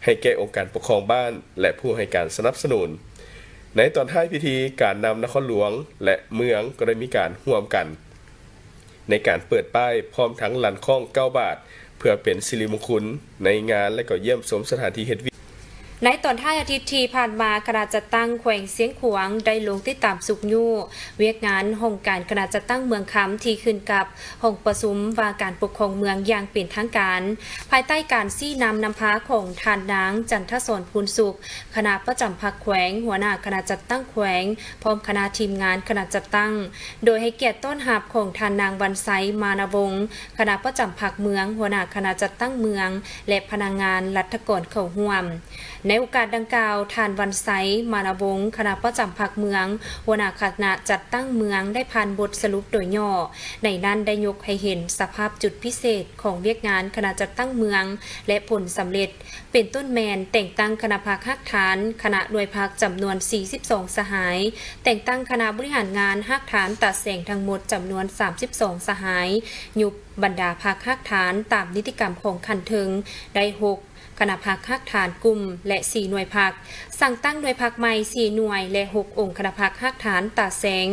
ໃຫ້ແກ່ອົງການປົກຄອງບ້ານ ແລະ ຜູ້ໃຫ້ການສະໜັບສະໜູນ. ໃນຕອນທ້າຍພິທີ, ການນຳນະຄອນຫຼວງ ແລະ ເມືອງກໍໄດ້ມີການຮ່ວມກັນ ໃນການເປີດປ້າຍພ້ອມທັງລັ່ນຄ້ອງເກົ້າບາດ ເພື່ອເປັນສິລິມຸງຄຸນໃນງານ ແລະ ກໍຢ້ຽມຊົມສະຖານທີ່ເຮັດວຽກ. ໃນຕອນທ້າຍອາທິດທີ່ຜ່ານມາ, ຄະນະຈັດຕັ້ງແຂວງຊຽງຂວາງໄດ້ລົງຕິດຕາມຊຸກຍູ້ວຽກງານຫ້ອງການຄະນະຈັດຕັ້ງເມືອງຄຳ ທີ່ຂຶ້ນກັບຫ້ອງປະຊຸມວ່າການປົກຄອງເມືອງຢ່າງເປັນທາງການ, ພາຍໃຕ້ການຊີ້ນຳນຳພາຂອງທ່ານນາງ ຈັນທະສອນ ພູນສຸກ ຄະນະປະຈຳພັກແຂວງ, ຫົວໜ້າຄະນະຈັດຕັ້ງແຂວງ ພ້ອມຄະນະທີມງານຄະນະຈັດຕັ້ງ, ໂດຍໃຫ້ກຽດຕ້ອນຮັບຂອງທ່ານນາງ ວັນໄຊ ມານະວົງ ຄະນະປະຈຳພັກເມືອງ, ຫົວໜ້າຄະນະຈັດຕັ້ງເມືອງ ແລະ ພະນັກງານລັດຖະກອນເຂົ້າຮ່ວມ. ໃນໂອກາດດັ່ງກ່າວ, ທ່ານ ວັນໄຊ ມານະວົງ ຄະນະປະຈຳພັກເມືອງ, ຫົວໜ້າຄະນະຈັດຕັ້ງເມືອງ ໄດ້ຜ່ານບົດສະຫຼຸບໂດຍຫຍໍ້, ໃນນັ້ນໄດ້ຍົກໃຫ້ເຫັນສະພາບຈຸດພິເສດຂອງວຽກງານຄະນະຈັດຕັ້ງເມືອງ ແລະ ຜົນສຳເລັດ ເປັນຕົ້ນແມ່ນແຕ່ງຕັ້ງຄະນະພັກຮາກຖານ, ຄະນະໜ່ວຍພັກຈຳນວນສີ່ສິບສອງສະຫາຍ, ແຕ່ງຕັ້ງຄະນະບໍລິຫານງານຮາກຖານຕາແສງທັງໝົດຈຳນວນສາມສິບສອງສະຫາຍ, ຍຸບບັນດາພັກຮາກຖານຕາມນິຕິກຳຂອງຂັ້ນເທິງໄດ້ຫົກຄະນະພັກຮາກຖານກຸ່ມ ແລະ ສີ່ໜ່ວຍພັກ, ສ້າງຕັ້ງໜ່ວຍພັກໃໝ່ສີ່ໜ່ວຍ ແລະ ຫົກອົງຄະນະພັກຮາກຖານຕາແສງ,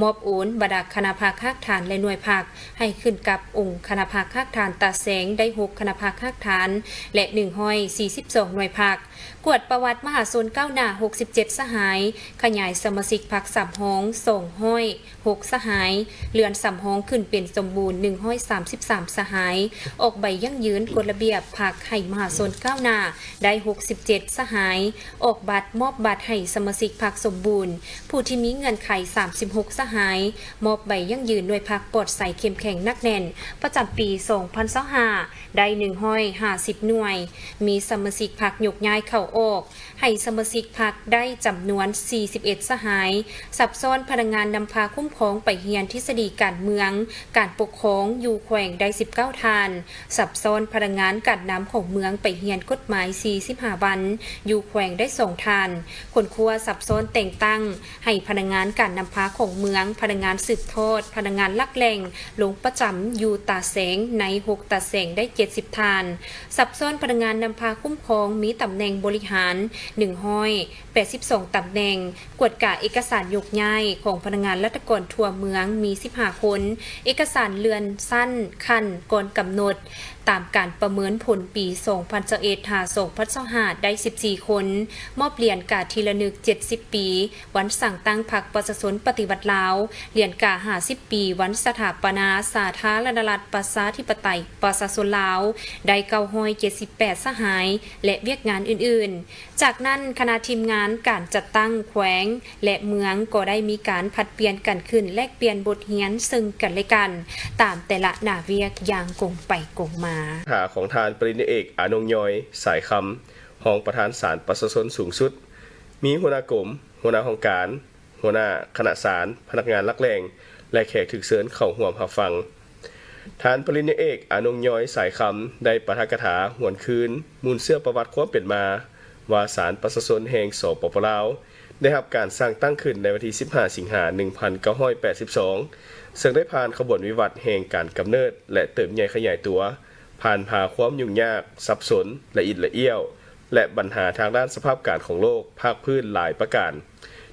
ມອບໂອນບັນດາຄະນະພັກຮາກຖານ ແລະ ໜ່ວຍພັກ ໃຫ້ຂຶ້ນກັບອົງຄະນະພັກຮາກຖານຕາແສງໄດ້ຫົກຄະນະພັກຮາກຖານ ແລະ ໜຶ່ງຮ້ອຍສີ່ສິບສອງໜ່ວຍພັກ, ກວດປະຫວັດມະຫາຊົນກ້າວໜ້າຫົກສິບເຈັດສະຫາຍ, ຂະຫຍາຍສະມາຊິກພັກສຳຮອງສອງຮ້ອຍຫົກສະຫາຍ, ເລື່ອນສຳຮອງຂຶ້ນເປັນສົມບູນໜຶ່ງຮ້ອຍສາມສິບສາມສະຫາຍ, ອອກໃບຢັ້ງຢືນກົດລະບຽບພັກໃຫ້ມະຫາຊົນກ້າວ ວໜ້າໄດ້ຫົກສິບເຈັດສະຫາຍ, ອອກບັດ ມອບບັດໃຫ້ສະມາຊິກພັກສົມບູນ, ຜູ້ທີ່ມີເງື່ອນໄຂສາມສິບຫົກສະຫາຍ, ມອບໃບຢັ້ງຢືນໜ່ວຍພັກປອດໃສເຂັ້ມແຂງໜັກແໜ້ນ ປະຈຳປີສອງພັນຊາວຫ້າ ໄດ້ໜຶ່ງຮ້ອຍຫ້າສິບໜ່ວຍ, ມີສະມາຊິກພັກຍົກຍ້າຍເຂົ້າອອກ ໃຫ້ສະມາຊິກພັກໄດ້ຈຳນວນສີ່ສິບເອັດສະຫາຍ, ສັບຊ້ອນພະນັກງານນຳພາຄຸ້ມຄອງໄປຮຽນທິດສະດີການເມືອງ, ການປົກຄອງຢູ່ແຂວງໄດ້ສິບເກົ້າທ່ານ, ສັບຊ້ອນພະນັກງານການນຳຂອງເມືອງໄປຮຽນກົດໝາຍສີ່ສິບຫ້າວັນ ຢູ່ແຂວງໄດ້ສອງທ່ານ, ຄົ້ນຄວ້າສັບຊ້ອນແຕ່ງຕັ້ງ ໃຫ້ພະນັກງານການນຳພາຂອງເມືອງ, ພະນັກງານສືບທອດ, ພະນັກງານຫຼັກແຫຼ່ງ ລົງປະຈຳຢູ່ຕາແສງໃນຫົກຕາແສງໄດ້ເຈັດສິບທ່ານ, ສັບຊ້ອນພະນັກງານນຳພາຄຸ້ມຄອງມີຕຳແໜ່ງບໍລິຫານໜຶ່ງຮ້ອຍແປດສິບສອງຕຳແໜ່ງ, ກວດກາເອກະສານຍົກຍ້າຍຂອງພະນັກງານລັດຖະກອນທົ່ວເມືອງມີສິບຫ້າຄົນ, ເອກະສານເລື່ອນຊັ້ນຂັ້ນກ່ອນກຳນົດ ຕາມການປະເມີນຜົນປີສອງພັນຊາວເອັດ ຫາ ສອງພັນຊາວຫ້າ ໄດ້ສິບສີ່ຄົນ, ມອບຫຼຽນກາທີ່ລະນຶກເຈັດສິບປີ ວັນສ້າງຕັ້ງພັກປະຊາຊົນປະຕິວັດລາວ, ຫຼຽນກາຫ້າສິບປີ ວັນສະຖາປະນາສາທາລະນະລັດ ປະຊາທິປະໄຕ ປະຊາຊົນລາວ ໄດ້ເກົ້າຮ້ອຍເຈັດສິບແປດສະຫາຍ ແລະ ວຽກງານອື່ນໆ. ຈາກນັ້ນ, ຄະນະທີມງານການຈັດຕັ້ງແຂວງ ແລະ ເມືອງກໍໄດ້ມີການຜັດປ່ຽນກັນຂຶ້ນແລກປ່ຽນບົດຮຽນເຊິ່ງກັນແລະກັນ ຕາມແຕ່ລະໜ້າວຽກຢ່າງກົງໄປກົງມາ. ຫາຂອງທ່ານປະລິນຍາເອກ ອານົງຍ້ອຍ ສາຍຄຳ ຮອງປະທານສານປະຊາຊົນສູງສຸດ, ມີຫົວໜ້າກົມ, ຫົວໜ້າຫ້ອງການ, ຫົວໜ້າຄະນະສານ, ພະນັກງານຫຼັກແຫຼ່ງ ແລະ ແຂກຖືກເຊີນເຂົ້າຮ່ວມຮັບຟັງ. ທ່ານປະລິນຍາເອກ ອານົງຍ້ອຍ ສາຍຄຳ ໄດ້ປາຖະກະຖາຫວນຄືນມູນເຊື້ອປະຫວັດຄວາມເປັນມາ ວ່າສານປະຊາຊົນແຫ່ງ ສປປ ລາວ ໄດ້ຮັບການສ້າງຕັ້ງຂຶ້ນໃນວັນທີສິບຫ້າ ສິງຫາ ໜຶ່ງພັນເກົ້າຮ້ອຍແປດສິບສອງ ເຊິ່ງໄດ້ຜ່ານຂະບວນວິວັດແຫ່ງການກຳເນີດ ແລະ ເຕີບໃຫຍ່ຂະຫຍາຍຕົວ, ຜ່ານຜ່າຄວາມຫຍຸ້ງຍາກ, ສັບສົນ, ລະອິດລະອ້ຽວ ແລະ ບັນຫາທາງດ້ານສະພາບການຂອງໂລກພາກພື້ນຫຼາຍປະການ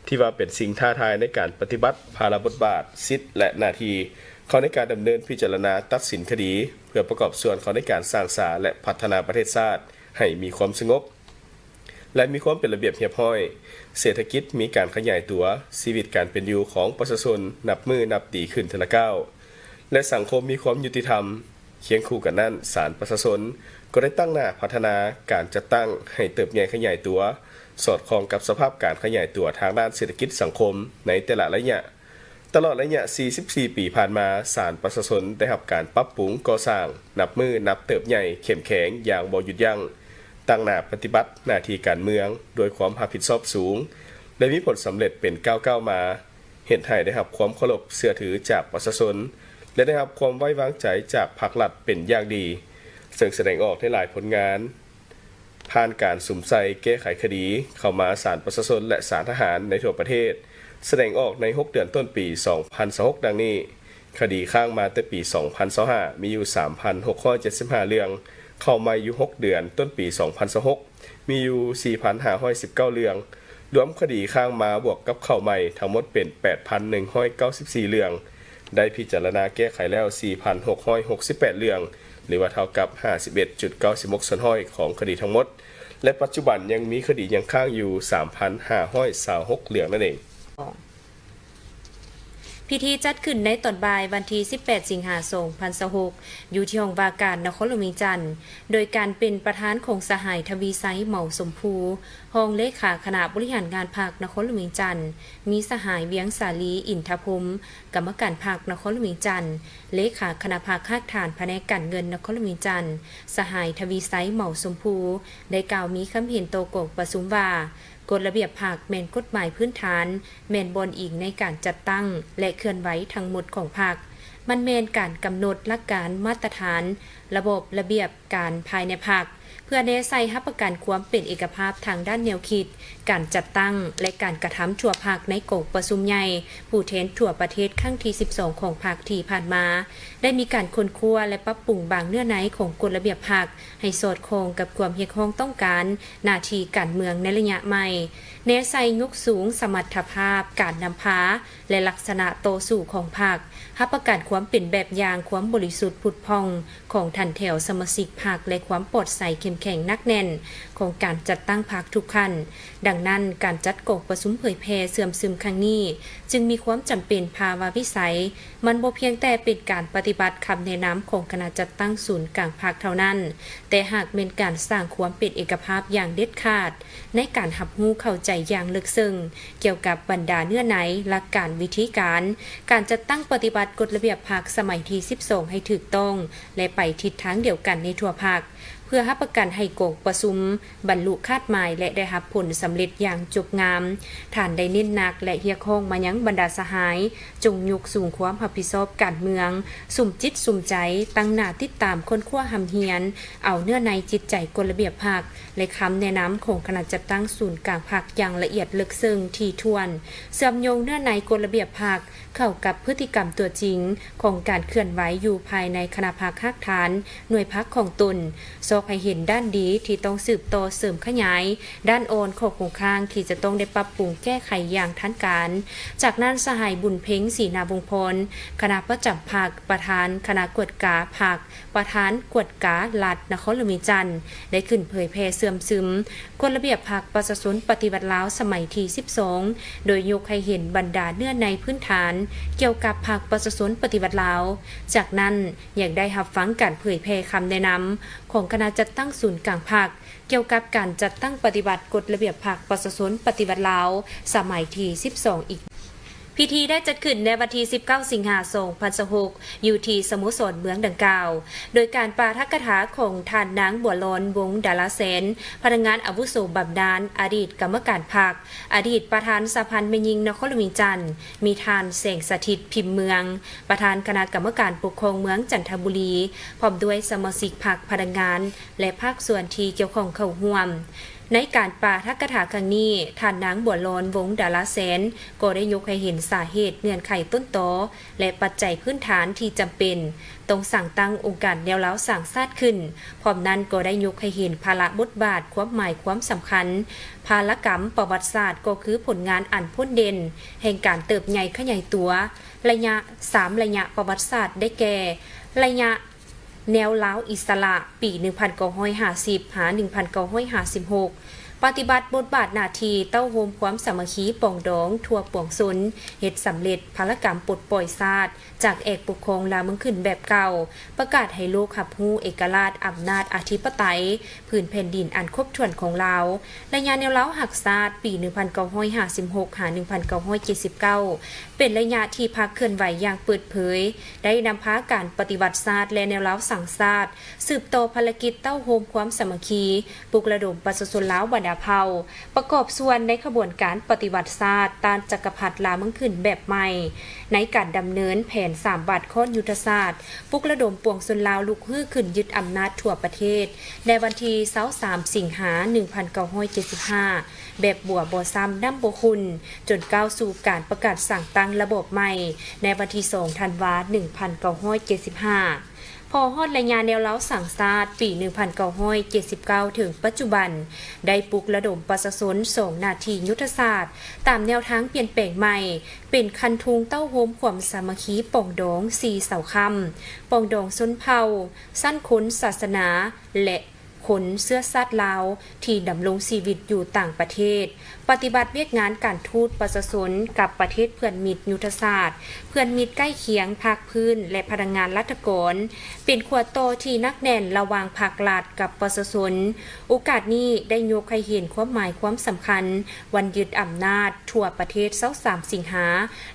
ທີ່ວ່າເປັນສິ່ງທ້າທາຍໃນການປະຕິບັດພາລະບົດບາດ, ສິດ ແລະ ໜ້າທີ່ ເຂົ້າໃນການດຳເນີນພິຈາລະນາຕັດສິນຄະດີ ເພື່ອປະກອບສ່ວນເຂົ້າໃນການສ້າງສາ ແລະ ພັດທະນາປະເທດຊາດໃຫ້ມີຄວາມສະຫງົບ ແລະ ມີຄວາມເປັນລະບຽບຮຽບຮ້ອຍ, ເສດຖະກິດມີການຂະຫຍາຍຕົວ, ຊີວິດການເປັນຢູ່ຂອງປະຊາຊົນນັບມື້ນັບດີຂຶ້ນເທື່ອລະກ້າວ ແລະ ສັງຄົມມີຄວາມຍຸຕິທຳ. ຄຽງຄູ່ກັນນັ້ນ, ສານປະຊາຊົນກໍໄດ້ຕັ້ງໜ້າພັດທະນາການຈັດຕັ້ງໃຫ້ເຕີບໃຫຍ່ຂະຫຍາຍຕົວ, ສອດຄ່ອງກັບສະພາບການຂະຫຍາຍຕົວທາງດ້ານເສດຖະກິດສັງຄົມໃນແຕ່ລະໄລຍະ. ຕະຫຼອດໄລຍະສີ່ສິບສີ່ປີຜ່ານມາ, ສານປະຊາຊົນໄດ້ຮັບການປັບປຸງກໍ່ສ້າງ ນັບມື້ນັບເຕີບໃຫຍ່ເຂັ້ມແຂງຢ່າງບໍ່ຢຸດຢັ້ງ, ຕັ້ງໜ້າປະຕິບັດໜ້າທີ່ການເມືອງດ້ວຍຄວາມຮັບຜິດຊອບສູງ ແລະ ມີຜົນສຳເລັດເປັນກ້າວໆມາ, ເຮັດໃຫ້ໄດ້ຮັບຄວາມເຄົາລົບເຊື່ອຖືຈາກປະຊາຊົນ ແລະ ໄດ້ຮັບຄວາມໄວ້ວາງໃຈຈາກພາກລັດເປັນຢ່າງດີ, ເຊິ່ງສະແດງອອກໃນຫຼາຍຜົນງານ. ຜ່ານການສຸມໃສ່ແກ້ໄຂຄະດີເຂົ້າມາສານປະຊາຊົນ ແລະ ສານທະຫານໃນທົ່ວປະເທດ ສະແດງອອກໃນຫົກເດືອນຕົ້ນປີສອງພັນຊາວຫົກ ດັ່ງນີ້: ຄະດີຄ້າງມາແຕ່ປີສອງພັນຊາວຫ້າ ມີຢູ່ສາມພັນຫົກຮ້ອຍເຈັດສິບຫ້າເລື່ອງ, ເຂົ້າໃໝ່ຢູ່ຫົກເດືອນຕົ້ນປີສອງພັນຊາວຫົກ ມີຢູ່ສີ່ພັນຫ້າຮ້ອຍສິບເກົ້າເລື່ອງ, ລວມຄະດີຄ້າງມາບວກກັບເຂົ້າໃໝ່ທັງໝົດເປັນແປດພັນໜຶ່ງຮ້ອຍເກົ້າສິບສີ່ເລື່ອງ, ໄດ້ພິຈາລະນາແກ້ໄຂແລ້ວສີ່ພັນຫົກຮ້ອຍຫົກສິບແປດເລື່ອງ ຫຼືວ່າເທົ່າກັບຫ້າສິບເອັດຈຸດເກົ້າສິບຫົກສ່ວນຮ້ອຍຂອງຄະດີທັງໝົດ ແລະ ປັດຈຸບັນຍັງມີຄະດີຍັງຄ້າງຢູ່ສາມພັນຫ້າຮ້ອຍຊາວຫົກເລື່ອງນັ້ນເອງ. ພິທີຈັດຂຶ້ນໃນຕອນບ່າຍວັນທີສິບແປດ ສິງຫາ ສອງພັນຊາວຫົກ ຢູ່ທີ່ຫ້ອງວ່າການນະຄອນຫຼວງວຽງຈັນ ໂດຍການເປັນປະທານຂອງສະຫາຍ ທະວີໄຊ ເໝົາສົມພູ ຮອງເລຂາຄະນະບໍລິຫານງານພັກນະຄອນຫຼວງວຽງຈັນ, ມີສະຫາຍ ວຽງສາລີ ອິນທະພົມ ກຳມະການພັກນະຄອນຫຼວງວຽງຈັນ, ເລຂາຄະນະພັກຮາກຖານພະແນກການເງິນນະຄອນຫຼວງວຽງຈັນ, ສະຫາຍ ທະວີໄຊ ເໝົາສົມພູ ໄດ້ກ່າວມີຄຳເຫັນຕໍ່ກອງປະຊຸມວ່າ, ກົດລະບຽບພັກແມ່ນກົດໝາຍພື້ນຖານ, ແມ່ນບ່ອນອີງໃນການຈັດຕັ້ງ ແລະ ເຄື່ອນໄຫວທັງໝົດຂອງພັກ. ມັນແມ່ນການກຳນົດຫຼັກການ, ມາດຕະຖານ, ລະບອບ, ລະບຽບການພາຍໃນພັກ ເພື່ອແນໃສ່ຮັບປະກັນຄວາມເປັນເອກະພາບທາງດ້ານແນວຄິດ, ການຈັດຕັ້ງ ແລະ ການກະທຳທົ່ວພັກໃນກອງປະຊຸມໃຫຍ່ຜູ້ແທນທົ່ວປະເທດຄັ້ງທີສິບສອງຂອງພັກທີ່ຜ່ານມາ, ໄດ້ມີການຄົ້ນຄວ້າ ແລະ ປັບປຸງບາງເນື້ອໃນຂອງກົດລະບຽບພັກ ໃຫ້ສອດຄ່ອງກັບຄວາມຮຽກຮ້ອງຕ້ອງການ ໜ້າທີ່ການເມືອງໃນໄລຍະໃໝ່, ແນໃສ່ຍົກສູງສະມັດຖະພາບການນຳພາ ແລະ ລັກສະນະຕໍ່ສູ້ຂອງພັກ, ຮັບປະກັນຄວາມເປັນແບບຢ່າງຄວາມບໍລິສຸດຜຸດຜ່ອງຂອງຖັນແຖວສະມາຊິກພັກ ແລະ ຄວາມປອດໃສເຂັ້ມແຂງໜັກແໜ້ນ ຂອງການຈັດຕັ້ງພັກທຸກຂັ້ນ. ດັ່ງນັ້ນ, ການຈັດກອງປະຊຸມເຜີຍແຜ່ເຊື່ອມຊຶມຄັ້ງນີ້ ຈຶ່ງມີຄວາມຈຳເປັນພາວະວິໄສ. ມັນບໍ່ພຽງແຕ່ເປັນການປະຕິບັດຄຳແນະນຳຂອງຄະນະຈັດຕັ້ງສູນກາງພັກເທົ່ານັ້ນ, ແຕ່ຫາກແມ່ນການສ້າງຄວາມເປັນເອກະພາບຢ່າງເດັດຂາດ ໃນການຮັບຮູ້ເຂົ້າໃຈຢ່າງເລິກເຊິ່ງ ກ່ຽວກັບບັນດາເນື້ອໃນ, ຫຼັກການ, ວິທີການ ການຈັດຕັ້ງປະຕິບັດກົດລະບຽບພັກສະໄໝທີສິບສອງໃຫ້ຖືກຕ້ອງ ແລະ ໄປທິດທາງດຽວກັນໃນທົ່ວພັກ, ເພື່ອຮັບປະກັນໃຫ້ກອງປະຊຸມບັນລຸຄາດໝາຍ ແລະ ໄດ້ຮັບຜົນສຳເລັດຢ່າງຈົບງາມ. ທ່ານໄດ້ເນັ້ນໜັກ ແລະ ຮຽກຮ້ອງມາຍັງບັນດາສະຫາຍ ຈົ່ງຍົກສູງຄວາມຮັບຜິດຊອບການເມືອງ, ສຸມຈິດສຸມໃຈ, ຕັ້ງໜ້າຕິດຕາມຄົ້ນຄວ້າຮ່ຳຮຽນເອົາເນື້ອໃນຈິດໃຈກົດລະບຽບພັກ ແລະ ຄຳແນະນຳຂອງຄະນະຈັດຕັ້ງສູນກາງພັກຢ່າງລະອຽດເລິກເຊິ່ງຖີ່ຖ້ວນ, ເຊື່ອມໂຍງເນື້ອໃນກົດລະບຽບພັກເຂົ້າກັບພຶດຕິກຳຕົວຈິງຂອງການເຄື່ອນໄຫວຢູ່ພາຍໃນຄະນະພັກຮາກຖານ ໜ່ວຍພັກຂອງຕົນ, ຊອກໃຫ້ເຫັນດ້ານດີທີ່ຕ້ອງສືບຕໍ່ເສີມຂະຫຍາຍ, ດ້ານອ່ອນ, ຂໍ້ຄົງຄ້າງທີ່ຈະຕ້ອງໄດ້ປັບປຸງແກ້ໄຂຢ່າງທັນການ. ຈາກນັ້ນ, ສະຫາຍ ບຸນເພັງ ສີນາວົງພອນ, ຄະນະປະຈຳພັກ, ປະທານຄະນະກວດກາພັກ, ປະທານກວດກາລັດນະຄອນຫຼວງວຽງຈັນ ໄດ້ຂຶ້ນເຜີຍແຜ່ເຊື່ອມຊຶມກົດລະບຽບພັກປະຊາຊົນປະຕິວັດລາວສະໄໝທີສິບສອງ ໂດຍຍົກໃຫ້ເຫັນບັນດາເນື້ອໃນພື້ນຖານກ່ຽວກັບພັກປະຊາຊົນປະຕິວັດລາວ. ຈາກນັ້ນ ຍັງໄດ້ຮັບຟັງການເຜີຍແຜ່ຄຳແນະນຳຂອງຄະນະຈັດຕັ້ງສູນກາງພັກ ກ່ຽວກັບການຈັດຕັ້ງປະຕິບັດກົດລະບຽບພັກປະຊາຊົນປະຕິວັດລາວສະໄໝທີສິບສອງອີກ. ພິທີໄດ້ຈັດຂຶ້ນໃນວັນທີສິບເກົ້າ ສິງຫາ ສອງພັນຊາວຫົກ ຢູ່ທີ່ສະໂມສອນເມືອງດັ່ງກ່າວ ໂດຍການປາຖະກະຖາຂອງທ່ານນາງ ບົວລອນ ວົງດາລາແສນ, ພະນັກງານອາວຸໂສບຳນານ, ອະດີດກຳມະການພັກ, ອະດີດປະທານສະຫະພັນແມ່ຍິງນະຄອນຫຼວງວຽງຈັນ, ມີທ່ານ ແສງສະຖິດ ພິມເມືອງ, ປະທານຄະນະກຳມະການປົກຄອງເມືອງຈັນທະບູລີ, ພ້ອມດ້ວຍສະມາຊິກພັກ, ພະນັກງານ ແລະ ພາກສ່ວນທີ່ກ່ຽວຂ້ອງເຂົ້າຮ່ວມ. ໃນການປາຖະກະຖາຄັ້ງນີ້, ທ່ານນາງ ບົວລອນ ວົງດາລາແສນ ກໍໄດ້ຍົກໃຫ້ເຫັນສາເຫດ, ເງື່ອນໄຂຕົ້ນຕໍ ແລະ ປັດໄຈພື້ນຖານທີ່ຈຳເປັນຕ້ອງສ້າງຕັ້ງອົງການແນວລາວສ້າງຊາດຂຶ້ນ. ພ້ອມນັ້ນກໍໄດ້ຍົກໃຫ້ເຫັນພາລະບົດບາດ, ຄວາມໝາຍ, ຄວາມສຳຄັນ, ພາລະກຳປະຫວັດສາດ ກໍຄືຜົນງານອັນພົ້ນເດັ່ນແຫ່ງການເຕີບໃຫຍ່ຂະຫຍາຍຕົວ ໄລຍະ ສາມໄລຍະປະຫວັດສາດ ໄດ້ແກ່ ໄລຍະ ແນວລາວອິດສະຫຼະ ປີໜຶ່ງພັນເກົ້າຮ້ອຍຫ້າສິບ ຫາ ໜຶ່ງພັນເກົ້າຮ້ອຍຫ້າສິບຫົກ ປະຕິບັດບົດບາດໜ້າທີ່ເຕົ້າໂຮມຄວາມສາມັກຄີປອງດອງທົ່ວປວງຊົນ, ເຮັດສຳເລັດພາລະກຳປົດປ່ອຍຊາດຈາກແອກປົກຄອງລາວເມືອງຂຶ້ນແບບເກົ່າ, ປະກາດໃຫ້ໂລກຮັບຮູ້ເອກະລາດອຳນາດອະທິປະໄຕ ພື້ນແຜ່ນດິນອັນຄົບຖ້ວນຂອງລາວ. ໄລຍະແນວລາວຮັກຊາດ ປີໜຶ່ງພັນເກົ້າຮ້ອຍຫ້າສິບຫົກ ຫາ ໜຶ່ງພັນເກົ້າຮ້ອຍເຈັດສິບເກົ້າ ເປັນໄລຍະທີ່ພັກເຄື່ອນໄຫວຢ່າງເປີດເຜີຍ, ໄດ້ນຳພາການປະຕິວັດຊາດ ແລະ ແນວລາວສ້າງຊາດ ສືບຕໍ່ພາລະກິດເຕົ້າໂຮມຄວາມສາມັກຄີ, ປຸກລະດົມປະຊາຊົນລາວບັນດາເຜົ່າ ປະກອບສ່ວນໃນຂະບວນການປະຕິວັດຊາດຕ້ານຈັກກະພັດລາວເມືອງຂຶ້ນແບບໃໝ່, ໃນການດຳເນີນແຜນສາມບາດຄ້ອນຍຸດທະສາດ, ປຸກລະດົມປວງຊົນລາວລຸກຮືຂຶ້ນຍຶດອຳນາດທົ່ວປະເທດ ໃນວັນທີຊາວສາມ ສິງຫາ ໜຶ່ງພັນເກົ້າຮ້ອຍເຈັດສິບຫ້າ ແບບບົວບໍ່ຊ້ຳນ້ຳບໍ່ຂຸ່ນ, ຈົນກ້າວສູ່ການປະກາດສ້າງຕັ້ງລະບອບໃໝ່ ໃນວັນທີສອງ ທັນວາ ໜຶ່ງພັນເກົ້າຮ້ອຍເຈັດສິບຫ້າ. ພໍຮອດໄລຍະແນວລາວສ້າງຊາດ ປີໜຶ່ງພັນເກົ້າຮ້ອຍເຈັດສິບເກົ້າ ເຖິງປັດຈຸບັນ, ໄດ້ປຸກລະດົມປະຊາຊົນສອງໜ້າທີ່ຍຸດທະສາດ ຕາມແນວທາງປ່ຽນແປງໃໝ່, ເປັນຄັນທຸງເຕົ້າໂຮມຄວາມສາມັກຄີປອງດອງສີ່ເສົາຄ້ຳ, ປອງດອງຊົນເຜົ່າ, ຊັ້ນຄົນ, ສາສະໜາ ແລະ ຄົນເຊື້ອຊາດລາວທີ່ດຳລົງຊີວິດຢູ່ຕ່າງປະເທດ, ປະຕິບັດວຽກງານການທູດປະຊາຊົນກັບປະເທດເພື່ອນມິດຍຸດທະສາດ, ເພື່ອນມິດໃກ້ຄຽງ, ພາກພື້ນ ແລະ ພະນັກງານລັດຖະກອນ, ເປັນຂົວຕໍ່ທີ່ໜັກແໜ້ນລະຫວ່າງພາກລັດກັບປະຊາຊົນ. ໂອກາດນີ້ໄດ້ຍົກໃຫ້ເຫັນຄວາມໝາຍຄວາມສຳຄັນວັນຍຶດອຳນາດທົ່ວປະເທດຊາວສາມ ສິງຫາ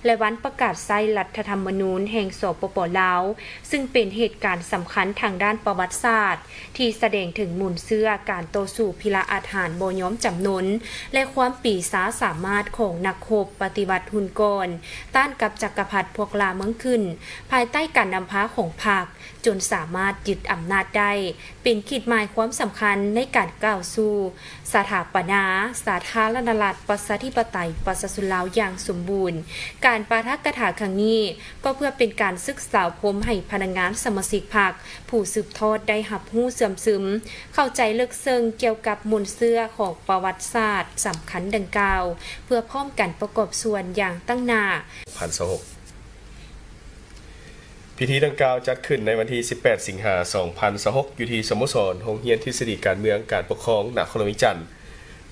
ແລະ ວັນປະກາດໃຊ້ລັດຖະທຳມະນູນແຫ່ງ ສປປ ລາວ, ຊຶ່ງເປັນເຫດການສຳຄັນທາງດ້ານປະຫວັດສາດ ທີ່ສະແດງເຖິງມູນເຊື້ອການຕໍ່ສູ້ພິລະອາດຫານບໍ່ຍອມຈຳນົນ ແລະ ຄວາມປີຊາສາມາດຂອງນັກຮົບປະຕິວັດຮຸ່ນກ່ອນ ຕ້ານກັບຈັກກະພັດພວກລ່າເມືອງຂຶ້ນ ພາຍໃຕ້ການນຳພາຂອງພັກ ຈົນສາມາດຍຶດອຳນາດໄດ້ ເປັນຂີດໝາຍຄວາມສຳຄັນໃນການກ້າວສູ່ສະຖາປະນາສາທາລະນະລັດ ປະຊາທິປະໄຕ ປະຊາຊົນລາວຢ່າງສົມບູນ. ການປາຖະກະຖາຄັ້ງນີ້ ກໍເພື່ອເປັນການສຶກສາອົບຮົມໃຫ້ພະນັກງານສະມາຊິກພັກ ຜູ້ສືບທອດໄດ້ຮັບຮູ້ເຊື່ອມຊຶມ ເຂົ້າໃຈເລິກເຊິ່ງກ່ຽວກັບມູນເຊື້ອຂອງປະຫວັດສາດສຳຄັນດັ່ງກ່າວ ເພື່ອພ້ອມກັນປະກອບສ່ວນຢ່າງຕັ້ງໜ້າ. ພັນຊາວຫົກ ພິທີດັ່ງກ່າວຈັດຂຶ້ນໃນວັນທີສິບແປດ ສິງຫາ ສອງພັນຊາວຫົກ ຢູ່ທີ່ສະໂມສອນໂຮງຮຽນທິດສະດີການເມືອງການປົກຄອງນະຄອນຫຼວງວຽງຈັນ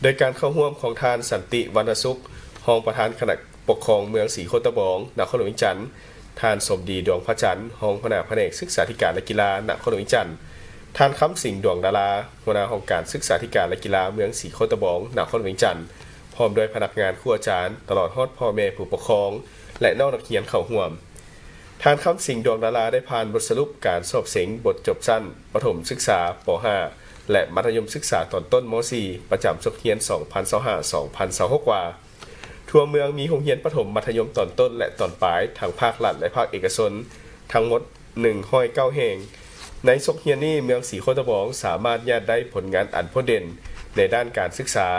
ໂດຍການເຂົ້າຮ່ວມຂອງທ່ານ ສັນຕິ ວັນນະສຸກ ຮອງປະທານຄະນະປົກຄອງເມືອງສີໂຄດຕະບອງ ນະຄອນຫຼວງວຽງຈັນ, ທ່ານ ສົມດີ ດວງພະຈັນ ຮອງຫົວໜ້າພະແນກສຶກສາທິການ ແລະ ກິລາ ນະຄອນຫຼວງວຽງຈັນ, ທ່ານ ຄຳສິງ ດວງດາລາ ຫົວໜ້າຫ້ອງການສຶກສາທິການ ແລະ ກິລາເມືອງສີໂຄດຕະບອງ ນະຄອນຫຼວງວຽງຈັນ, ພ້ອມດ້ວຍພະນັກງານ, ຄູອາຈານ, ຕະຫຼອດຮອດພໍ່ແມ່ຜູ້ປົກຄອງ ແລະ ນ້ອງນັກຮຽນເຂົ້າຮ່ວມ. ທ່ານ ຄຳສິງ ດວງດາລາ ໄດ້ຜ່ານບົດສະຫຼຸບການສອບເສັງບົດຈົບຊັ້ນປະຖົມສຶກສາ ປໍຫ້າ ແລະ ມັດທະຍົມສຶກສາຕອນຕົ້ນ ມໍສີ່ ປະຈຳສົກຮຽນ ສອງພັນຊາວຫ້າ ສອງພັນຊາວຫົກ ວ່າ ທົ່ວເມືອງມີໂຮງຮຽນປະຖົມມັດທະຍົມຕອນຕົ້ນ ແລະ ຕອນປາຍ ທັງພາກລັດ ແລະ ພາກເອກະຊົນ ທັງໝົດ ໜຶ່ງຮ້ອຍເກົ້າແຫ່ງ. ໃນສົກຮຽນນີ້ ເມືອງສີໂຄດຕະບອງສາມາດຍາດໄດ້ຜົນງານອັນໂດດເດັ່ນໃນດ້ານການສຶກສາ,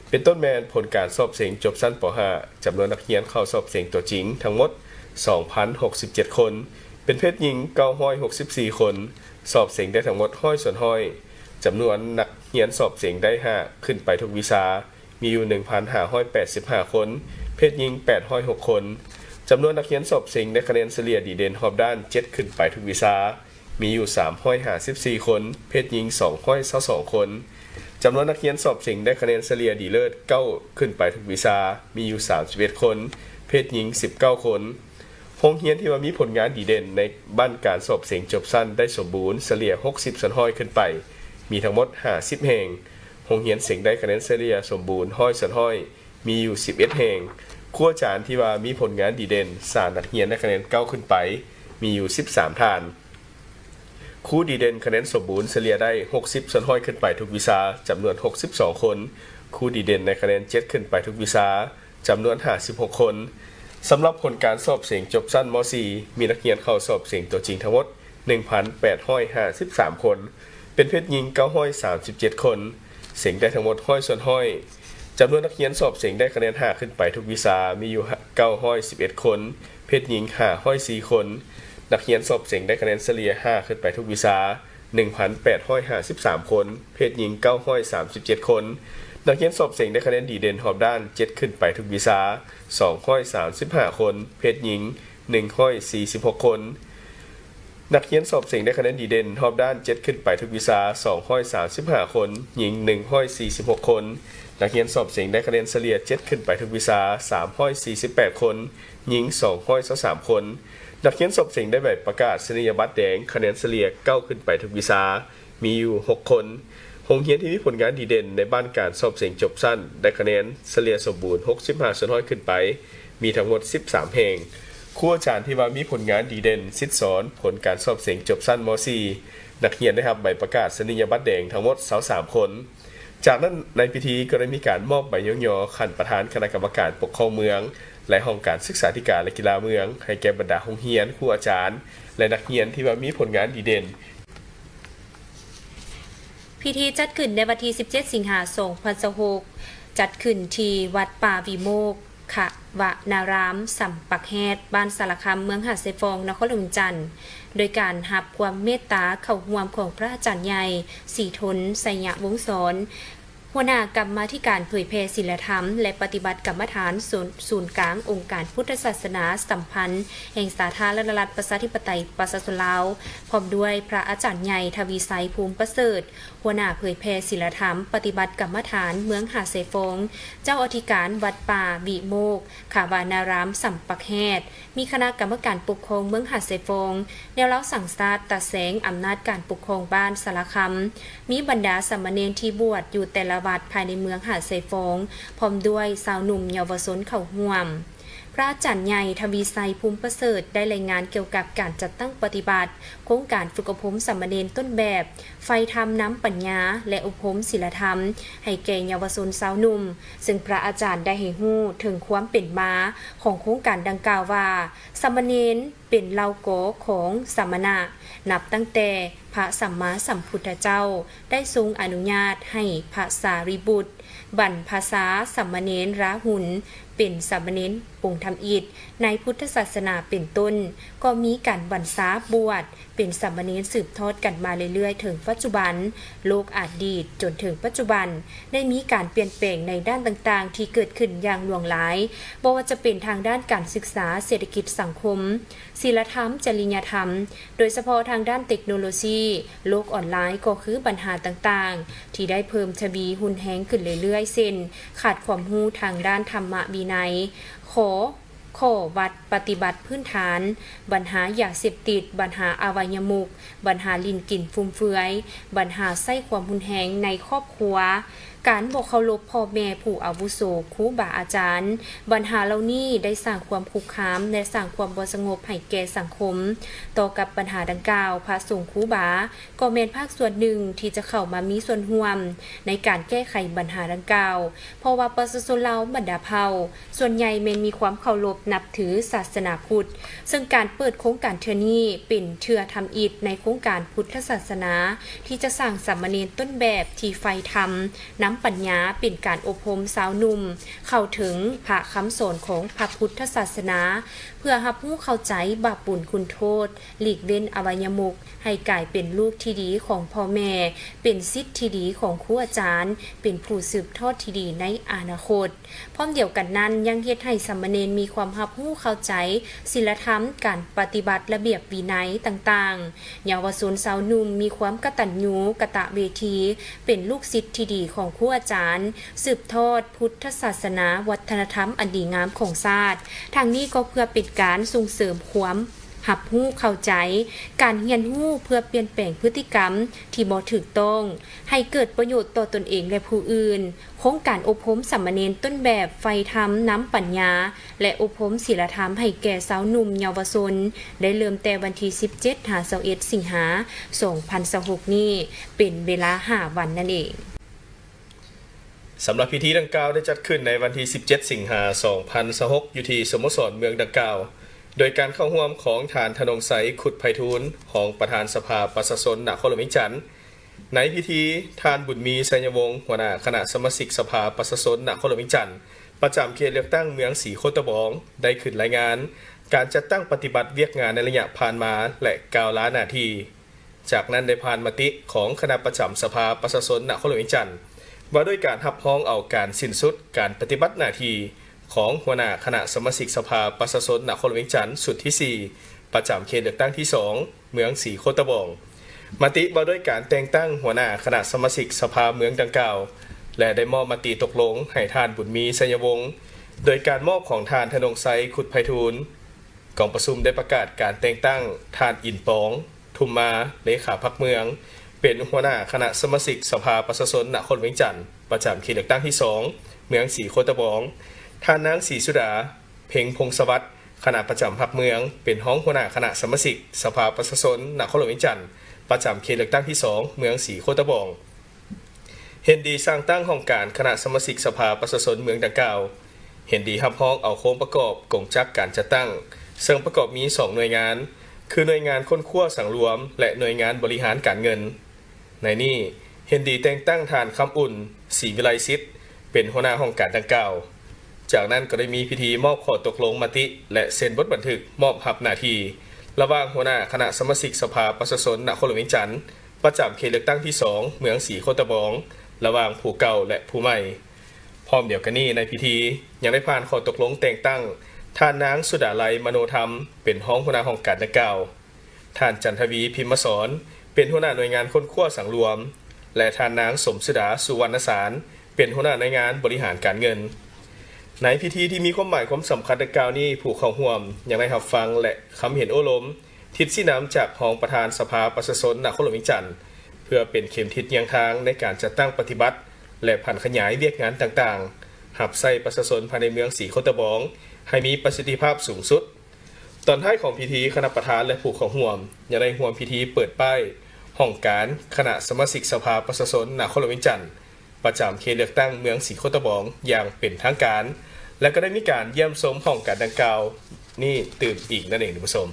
ເປັນຕົ້ນແມ່ນຜົນການສອບເສັງຈົບຊັ້ນ ປໍຫ້າ ຈຳນວນນັກຮຽນເຂົ້າສອບເສັງຕົວຈິງທັງໝົດ ສອງພັນຫົກສິບເຈັດຄົນ, ເປັນເພດຍິງ ເກົ້າຮ້ອຍຫົກສິບສີ່ຄົນ, ສອບເສັງໄດ້ທັງໝົດ ຮ້ອຍສ່ວນຮ້ອຍ, ຈຳນວນນັກຮຽນສອບເສັງໄດ້ຫ້າຂຶ້ນໄປທຸກວິຊາ ມີຢູ່ ໜຶ່ງພັນຫ້າຮ້ອຍແປດສິບຫ້າຄົນ, ເພດຍິງ ແປດຮ້ອຍຫົກຄົນ. ຈຳນວນນັກຮຽນສອບເສັງໄດ້ຄະແນນສະເລ່ຍດີເດັ່ນຮອບດ້ານ ເຈັດຂຶ້ນໄປທຸກວິຊາ ມີຢູ່ ສາມຮ້ອຍຫ້າສິບສີ່ຄົນ, ເພດຍິງ ສອງຮ້ອຍຊາວສອງຄົນ. ຈຳນວນນັກຮຽນສອບເສັງໄດ້ຄະແນນສະເລ່ຍດີເລີດ ເກົ້າຂຶ້ນໄປທຸກວິຊາ ມີຢູ່ ສາມສິບເອັດຄົນ, ເພດຍິງ ສິບເກົ້າຄົນ. ໂຮງຮຽນທີ່ວ່າມີຜົນງານດີເດັ່ນໃນດ້ານການສອບເສັງຈົບຊັ້ນໄດ້ສົມບູນສະເລ່ຍ ຫົກສິບສ່ວນຮ້ອຍຂຶ້ນໄປ ມີທັງໝົດ ຫ້າສິບແຫ່ງ. ໂຮງຮຽນເສັງໄດ້ຄະແນນສະເລ່ຍສົມບູນ ຮ້ອຍສ່ວນຮ້ອຍ ມີຢູ່ ສິບເອັດແຫ່ງ. ຄູອາຈານທີ່ວ່າມີຜົນງານດີເດັ່ນ ສານນັກຮຽນໄດ້ຄະແນນ ເກົ້າຂຶ້ນໄປ ມີຢູ່ ສິບສາມທ່ານ. ຄູດີເດັ່ນຄະແນນສົມບູນສະເລ່ຍໄດ້ ຫົກສິບສ່ວນຮ້ອຍຂຶ້ນໄປທຸກວິຊາ ຈຳນວນ ຫົກສິບສອງຄົນ, ຄູດີເດັ່ນໃນຄະແນນ ເຈັດຂຶ້ນໄປທຸກວິຊາ ຈຳນວນ ຫ້າສິບຫົກຄົນ. ສຳລັບຜົນການສອບເສັງຈົບຊັ້ນ ມໍສີ່ ມີນັກຮຽນເຂົ້າສອບເສັງຕົວຈິງທັງໝົດ ໜຶ່ງພັນແປດຮ້ອຍຫ້າສິບສາມຄົນ, ເປັນເພດຍິງ ເກົ້າຮ້ອຍສາມສິບເຈັດຄົນ, ເສັງໄດ້ທັງໝົດ ຮ້ອຍສ່ວນຮ້ອຍ. ຈຳນວນນັກຮຽນສອບເສັງໄດ້ຄະແນນ ຫ້າຂຶ້ນໄປທຸກວິຊາ ມີຢູ່ ເກົ້າຮ້ອຍສິບເອັດຄົນ, ເພດຍິງ ຫ້າຮ້ອຍສີ່ຄົນ. ນັກຮຽນສອບເສັງໄດ້ຄະແນນສະເລ່ຍ ຫ້າຂຶ້ນໄປທຸກວິຊາ ໜຶ່ງພັນແປດຮ້ອຍຫ້າສິບສາມຄົນ, ເພດຍິງ ເກົ້າຮ້ອຍສາມສິບເຈັດຄົນ. ນັກຮຽນສອບເສັງໄດ້ຄະແນນດີເດັ່ນຮອບດ້ານ ເຈັດຂຶ້ນໄປທຸກວິຊາ ສອງຮ້ອຍສາມສິບຫ້າຄົນ, ເພດຍິງ ໜຶ່ງຮ້ອຍສີ່ສິບຫົກຄົນ. ນັກຮຽນສອບເສັງໄດ້ຄະແນນດີເດັ່ນຮອບດ້ານ ເຈັດຂຶ້ນໄປທຸກວິຊາ ສອງຮ້ອຍສາມສິບຫ້າຄົນ, ຍິງ ໜຶ່ງຮ້ອຍສີ່ສິບຫົກຄົນ. ນັກຮຽນສອບເສັງໄດ້ຄະແນນສະເລ່ຍ ເຈັດຂຶ້ນໄປທຸກວິຊາ ສາມຮ້ອຍສີ່ສິບແປດຄົນ, ຍິງ ສອງຮ້ອຍຊາວສາມຄົນ. ນັກຮຽນສອບເສັງໄດ້ໃບປະກາດສະນີຍະບັດແດງຄະແນນສະເລ່ຍ ເກົ້າຂຶ້ນໄປທຸກວິຊາ ມີຢູ່ ຫົກຄົນ. ໂຮງຮຽນທີ່ມີຜົນງານດີເດັ່ນໃນດ້ານການສອບເສັງຈົບຊັ້ນ ໄດ້ຄະແນນສະເລ່ຍສົມບູນ ຫົກສິບຫ້າສ່ວນຮ້ອຍຂຶ້ນໄປ ມີທັງໝົດ ສິບສາມແຫ່ງ. ຄູອາຈານທີ່ວ່າມີຜົນງານດີເດັ່ນ ສິດສອນຜົນການສອບເສັງຈົບຊັ້ນ ມໍສີ່ ນັກຮຽນໄດ້ຮັບໃບປະກາດສະນີຍະບັດແດງທັງໝົດ ຊາວສາມຄົນ. ຈາກນັ້ນໃນພິທີກໍໄດ້ມີການມອບໃບຍ້ອງຍໍຂັ້ນປະທານຄະນະກຳມະການປົກຄອງເມືອງ ແລະ ຫ້ອງການສຶກສາທິການ ແລະ ກິລາເມືອງ ໃຫ້ແກ່ບັນດາໂຮງຮຽນ, ຄູອາຈານ ແລະ ນັກຮຽນທີ່ວ່າມີຜົນງານດີເດັ່ນ. ພິທີຈັດຂຶ້ນໃນວັນທີສິບເຈັດ ສິງຫາ ສອງພັນຊາວຫົກ ຈັດຂຶ້ນທີ່ວັດປ່າວິໂມກ ຄະວະນາລາມ ສຳປັກແຮດ ບ້ານສາລະຄຳ ເມືອງຫາດຊາຍຟອງ ນະຄອນຫຼວງວຽງຈັນ ໂດຍການຮັບຄວາມເມດຕາເຂົ້າຮ່ວມຂອງພະອາຈານໃຫຍ່ ສີທົນ ໄຊຍະວົງສອນ ຫົວໜ້າກຳມາທິການເຜີຍແຜ່ສີລະທຳ ແລະ ປະຕິບັດກຳມະຖານ ສູນ ສູນກາງອົງການພຸດທະສາສະໜາສຳພັນແຫ່ງສາທາລະນະລັດ ປະຊາທິປະໄຕ ປະຊາຊົນລາວ, ພ້ອມດ້ວຍພະອາຈານໃຫຍ່ ທະວີໄຊ ພູມປະເສີດ ຫົວໜ້າເຜີຍແຜ່ສີລະທຳ ປະຕິບັດກຳມະຖານເມືອງຫາດຊາຍຟອງ, ເຈົ້າອະທິການວັດປ່າວິໂມກ ຄະວະນາລາມ ສຳປັກແຮດ, ມີຄະນະກຳມະການປົກຄອງເມືອງຫາດຊາຍຟອງ, ແນວລາວສ້າງຊາດ ຕາແສງ, ອຳນາດການປົກຄອງບ້ານສາລະຄຳ, ມີບັນດາສາມະເນນທີ່ບວດຢູ່ແຕ່ລະວັດພາຍໃນເມືອງຫາດຊາຍຟອງ, ພ້ອມດ້ວຍຊາວໜຸ່ມເຍົາວະຊົນເຂົ້າຮ່ວມ. ພະອາຈານໃຫຍ່ ທະວີໄຊ ພູມປະເສີດ ໄດ້ລາຍງານກ່ຽວກັບການຈັດຕັ້ງປະຕິບັດ ໂຄງການຝຶກອົບຮົມສາມະເນນຕົ້ນແບບ ໄຟທຳນຳປັນຍາ ແລະ ອົບຮົມສີລະທຳ ໃຫ້ແກ່ເຍົາວະຊົນຊາວໜຸ່ມ, ເຊິ່ງພະອາຈານໄດ້ໃຫ້ຮູ້ເຖິງຄວາມເປັນມາຂອງໂຄງການດັ່ງກ່າວວ່າ ສາມະເນນເປັນເຫຼົ່າກໍຂອງສະມະນະ, ນັບຕັ້ງແຕ່ພະສຳມາສຳພຸດທະເຈົ້າໄດ້ຊົງອະນຸຍາດໃຫ້ພະສາຣີບຸດ ບັນພະຊາ ສາມະເນນລາຫຸນ ເປັນສາມະເນນອົງທຳອິດໃນພຸດທະສາສະໜາເປັນຕົ້ນ, ກໍມີການບັນຊາບວດເປັນສາມະເນນສືບທອດກັນມາເລື້ອຍໆເຖິງປັດຈຸບັນ. ໂລກອະດີດຈົນເຖິງປັດຈຸບັນ ໄດ້ມີການປ່ຽນແປງໃນດ້ານຕ່າງໆທີ່ເກີດຂຶ້ນຢ່າງຫຼວງຫຼາຍ, ບໍ່ວ່າຈະເປັນທາງດ້ານການສຶກສາ, ເສດຖະກິດ, ສັງຄົມ, ສິລະທຳ, ຈະລິຍະທຳ, ໂດຍສະເພາະທາງດ້ານເຕັກໂນໂລຊີ, ໂລກອອນລາຍກໍຄືບັນຫາຕ່າງໆທີ່ໄດ້ເພີ່ມທະວີຮຸນແຮງຂຶ້ນເລື້ອຍໆ ເຊັ່ນ ຂາດຄວາມຮູ້ທາງດ້ານທຳມະວິໄນ, ຂໍ້ ຂໍ້ວັດປະຕິບັດພື້ນຖານ, ບັນຫາຢາເສບຕິດ, ບັນຫາອະໄວຍະມຸກ, ບັນຫາຫຼິ້ນກິນຟຸມເຟືອຍ, ບັນຫາໃຊ້ຄວາມຮຸນແຮງໃນຄອບຄົວ, ການບໍ່ເຄົາລົບພໍ່ແມ່ຜູ້ອາວຸໂສ, ຄູບາອາຈານ. ບັນຫາເຫຼົ່ານີ້ໄດ້ສ້າງຄວາມຄຸກຄາມ ແລະ ສ້າງຄວາມບໍ່ສະຫງົບໃຫ້ແກ່ສັງຄົມ. ຕໍ່ກັບບັນຫາດັ່ງກ່າວ, ພະສົງຄູບາກໍແມ່ນພາກສ່ວນໜຶ່ງທີ່ຈະເຂົ້າມາມີສ່ວນຮ່ວມໃນການແກ້ໄຂບັນຫາດັ່ງກ່າວ, ເພາະວ່າປະຊາຊົນລາວບັນດາເຜົ່າ ສ່ວນໃຫຍ່ແມ່ນມີຄວາມເຄົາລົບນັບຖືສາສະໜາພຸດ, ເຊິ່ງການເປີດໂຄງການເທື່ອນີ້ເປັນເທື່ອທຳອິດໃນໂຄງການພຸດທະສາສະໜາ ທີ່ຈະສ້າງສາມະເນນຕົ້ນແບບທີ່ໃຝ່ທຳນຳປັນຍາ ເປັນການອົບຮົມຊາວໜຸ່ມເຂົ້າເຖິງພະຄຳສອນຂອງພະພຸດທະສາສະໜາ ເພື່ອຮັບຮູ້ເຂົ້າໃຈບາບບຸນຄຸນໂທດ, ຫຼີກເວັ້ນອະໄວຍະມຸກ, ໃຫ້ກາຍເປັນລູກທີ່ດີຂອງພໍ່ແມ່, ເປັນສິດທີ່ດີຂອງຄູອາຈານ, ເປັນຜູ້ສືບທອດທີ່ດີໃນອະນາຄົດ. ພ້ອມດຽວກັນນັ້ນ, ຍັງເຮັດໃຫ້ສາມະເນນມີຄວາມຮັບຮູ້ເຂົ້າໃຈສິນລະທຳ, ການປະຕິບັດ, ລະບຽບວິໄນຕ່າງໆ. ເຍົາວະຊົນຊາວໜຸ່ມມີຄວາມກະຕັນຍູກະຕະເວທີ, ເປັນລູກສິດທີ່ດີຂອງຄູອາຈານ, ສືບທອດພຸດທະສາສະໜາ, ວັດທະນະທຳອັນດີງາມຂອງຊາດ. ທັງນີ້ກໍເພື່ອເປັນການສົ່ງເສີມຄວາມ ຮັບຮູ້ເຂົ້າໃຈ, ການຮຽນຮູ້ເພື່ອປ່ຽນແປງພຶດຕິກຳທີ່ບໍ່ຖືກຕ້ອງ ໃຫ້ເກີດປະໂຫຍດຕໍ່ຕົນເອງ ແລະ ຜູ້ອື່ນ. ໂຄງການອົບຮົມສາມະເນນຕົ້ນແບບໄຟທຳນຳປັນຍາ ແລະ ອົບຮົມສິນລະທຳໃຫ້ແກ່ຊາວໜຸ່ມເຍົາວະຊົນ ໄດ້ເລີ່ມແຕ່ວັນທີສິບເຈັດຫາຊາວເອັດສິງຫາ ສອງພັນຊາວຫົກນີ້ ເປັນເວລາຫ້າວັນນັ້ນເອງ. ສຳລັບພິທີດັ່ງກ່າວໄດ້ຈັດຂຶ້ນໃນວັນທີສິບເຈັດສິງຫາ ສອງພັນຊາວຫົກ ຢູ່ທີ່ສະໂມສອນເມືອງດັ່ງກ່າວ ໂດຍການເຂົ້າຮ່ວມຂອງທ່ານ ທະນົງໄຊ ຄຸດໄພທູນ ຮອງປະທານສະພາປະຊາຊົນນະຄອນຫຼວງວຽງຈັນ. ໃນພິທີ, ທ່ານ ບຸນມີ ໄຊຍະວົງ ຫົວໜ້າຄະນະສະມາຊິກສະພາປະຊາຊົນນະຄອນຫຼວງວຽງຈັນ ປະຈຳເຂດເລືອກຕັ້ງເມືອງສີໂຄດຕະບອງ ໄດ້ຂຶ້ນລາຍງານການຈັດຕັ້ງປະຕິບັດວຽກງານໃນໄລຍະຜ່ານມາ ແລະ ກ່າວລາໜ້າທີ່. ຈາກນັ້ນໄດ້ຜ່ານມະຕິຂອງຄະນະປະຈຳສະພາປະຊາຊົນນະຄອນຫຼວງວຽງຈັນ ວ່າດ້ວຍການຮັບຮອງເອົາການສິ້ນສຸດການປະຕິບັດໜ້າທີ່ຂອງຫົວໜ້າຄະນະສະມາຊິກສະພາປະຊາຊົນນະຄອນຫຼວງວຽງຈັນຊຸດທີສີ່ ປະຈຳເຂດເລືອກຕັ້ງທີສອງ ເມືອງສີໂຄດຕະບອງ, ມະຕິວ່າດ້ວຍການແຕ່ງຕັ້ງຫົວໜ້າຄະນະສະມາຊິກສະພາເມືອງດັ່ງກ່າວ ແລະ ໄດ້ມອບມະຕິຕົກລົງໃຫ້ທ່ານ ບຸນມີ ໄຊຍະວົງ ໂດຍການມອບຂອງທ່ານ ທະນົງໄຊ ຄຸດໄພທູນ. ກອງປະຊຸມໄດ້ປະກາດການແຕ່ງຕັ້ງທ່ານ ອິນປອງ ທຸມມາ ເລຂາພັກເມືອງ ເປັນຫົວໜ້າຄະນະສະມາຊິກສະພາປະຊາຊົນນະຄອນຫຼວງວຽງຈັນ ປະຈຳເຂດເລືອກຕັ້ງທີສອງ ເມືອງສີໂຄດຕະບອງ, ທ່ານນາງ ສີສຸດາ ເພັງພົງສະຫວັດ ຄະນະປະຈຳພັກເມືອງ ເປັນຮອງຫົວໜ້າຄະນະສະມາຊິກສະພາປະຊາຊົນນະຄອນຫຼວງວຽງຈັນ ປະຈຳເຂດເລືອກຕັ້ງທີສອງ ເມືອງສີໂຄດຕະບອງ. ເຫັນດີສ້າງຕັ້ງຫ້ອງການຄະນະສະມາຊິກສະພາປະຊາຊົນເມືອງດັ່ງກ່າວ. ເຫັນດີຮັບຮອງເອົາໂຄງປະກອບກົງຈັກການຈັດຕັ້ງ ເຊິ່ງປະກອບມີສອງໜ່ວຍງານ ຄືໜ່ວຍງານຄົ້ນຄວ້າສັງລວມ ແລະ ໜ່ວຍງານບໍລິຫານການເງິນ. ໃນນີ້ເຫັນດີແຕ່ງຕັ້ງທ່ານ ຄຳອຸ່ນ ສີວິໄລສິດ ເປັນຫົວໜ້າຫ້ອງການດັ່ງກ່າວ. ຈາກນັ້ນກໍໄດ້ມີພິທີມອບຂໍ້ຕົກລົງມະຕິ ແລະ ເຊັນບົດບັນທຶກມອບຮັບໜ້າທີ່ ລະຫວ່າງຫົວໜ້າຄະນະສະມາຊິກສະພາປະຊາຊົນນະຄອນຫຼວງວຽງຈັນ ປະຈຳເຂດເລືອກຕັ້ງທີສອງ ເມືອງສີໂຄດຕະບອງ ລະຫວ່າງຜູ້ເກົ່າ ແລະ ຜູ້ໃໝ່. ພ້ອມດຽວກັນນີ້, ໃນພິທີຍັງໄດ້ຜ່ານຂໍ້ຕົກລົງແຕ່ງຕັ້ງທ່ານນາງ ສຸດາໄລ ມະໂນທຳ ເປັນຮອງຫົວໜ້າຫ້ອງການດັ່ງກ່າວ, ທ່ານ ຈັນທະວີ ພິມມະສອນ ເປັນຫົວໜ້າໜ່ວຍງານຄົ້ນຄວ້າສັງລວມ ແລະ ທ່ານນາງ ສົມສຸດາ ສຸວັນນະສານ ເປັນຫົວໜ້າໜ່ວຍງານບໍລິຫານການເງິນ. ໃນພິທີທີ່ມີຄວາມໝາຍຄວາມສຳຄັນດັ່ງກ່າວນີ້, ຜູ້ເຂົ້າຮ່ວມຍັງໄດ້ຮັບຟັງ ແລະ ຄຳເຫັນໂອ້ລົມ ທິດຊີ້ນຳຈາກຮອງປະທານສະພາປະຊາຊົນນະຄອນຫຼວງວຽງຈັນ ເພື່ອເປັນເຂັມທິດຍ່າງທາງໃນການຈັດຕັ້ງປະຕິບັດ ແລະ ຜັນຂະຫຍາຍວຽກງານຕ່າງໆ ຮັບໃຊ້ປະຊາຊົນພາຍໃນເມືອງສີໂຄດຕະບອງ ໃຫ້ມີປະສິດທິພາບສູງສຸດ. ຕອນທ້າຍຂອງພິທີ, ຄະນະປະທານ ແລະ ຜູ້ເຂົ້າຮ່ວມຍັງໄດ້ຮ່ວມພິທີເປີດປ້າຍຫ້ອງການຄະນະສະມາຊິກສະພາປະຊາຊົນນະຄອນຫຼວງວຽງຈັນ ປະຈຳເຂດເລືອກຕັ້ງເມືອງສີໂຄດຕະບອງຢ່າງເປັນທາງການ ແລະ ກໍໄດ້ມີການຢ້ຽມຊົມຫ້ອງການດັ່ງກ່າວນີ້ຕື່ມອີກນັ້ນເອງ, ທ່ານຜູ້ຊົມ.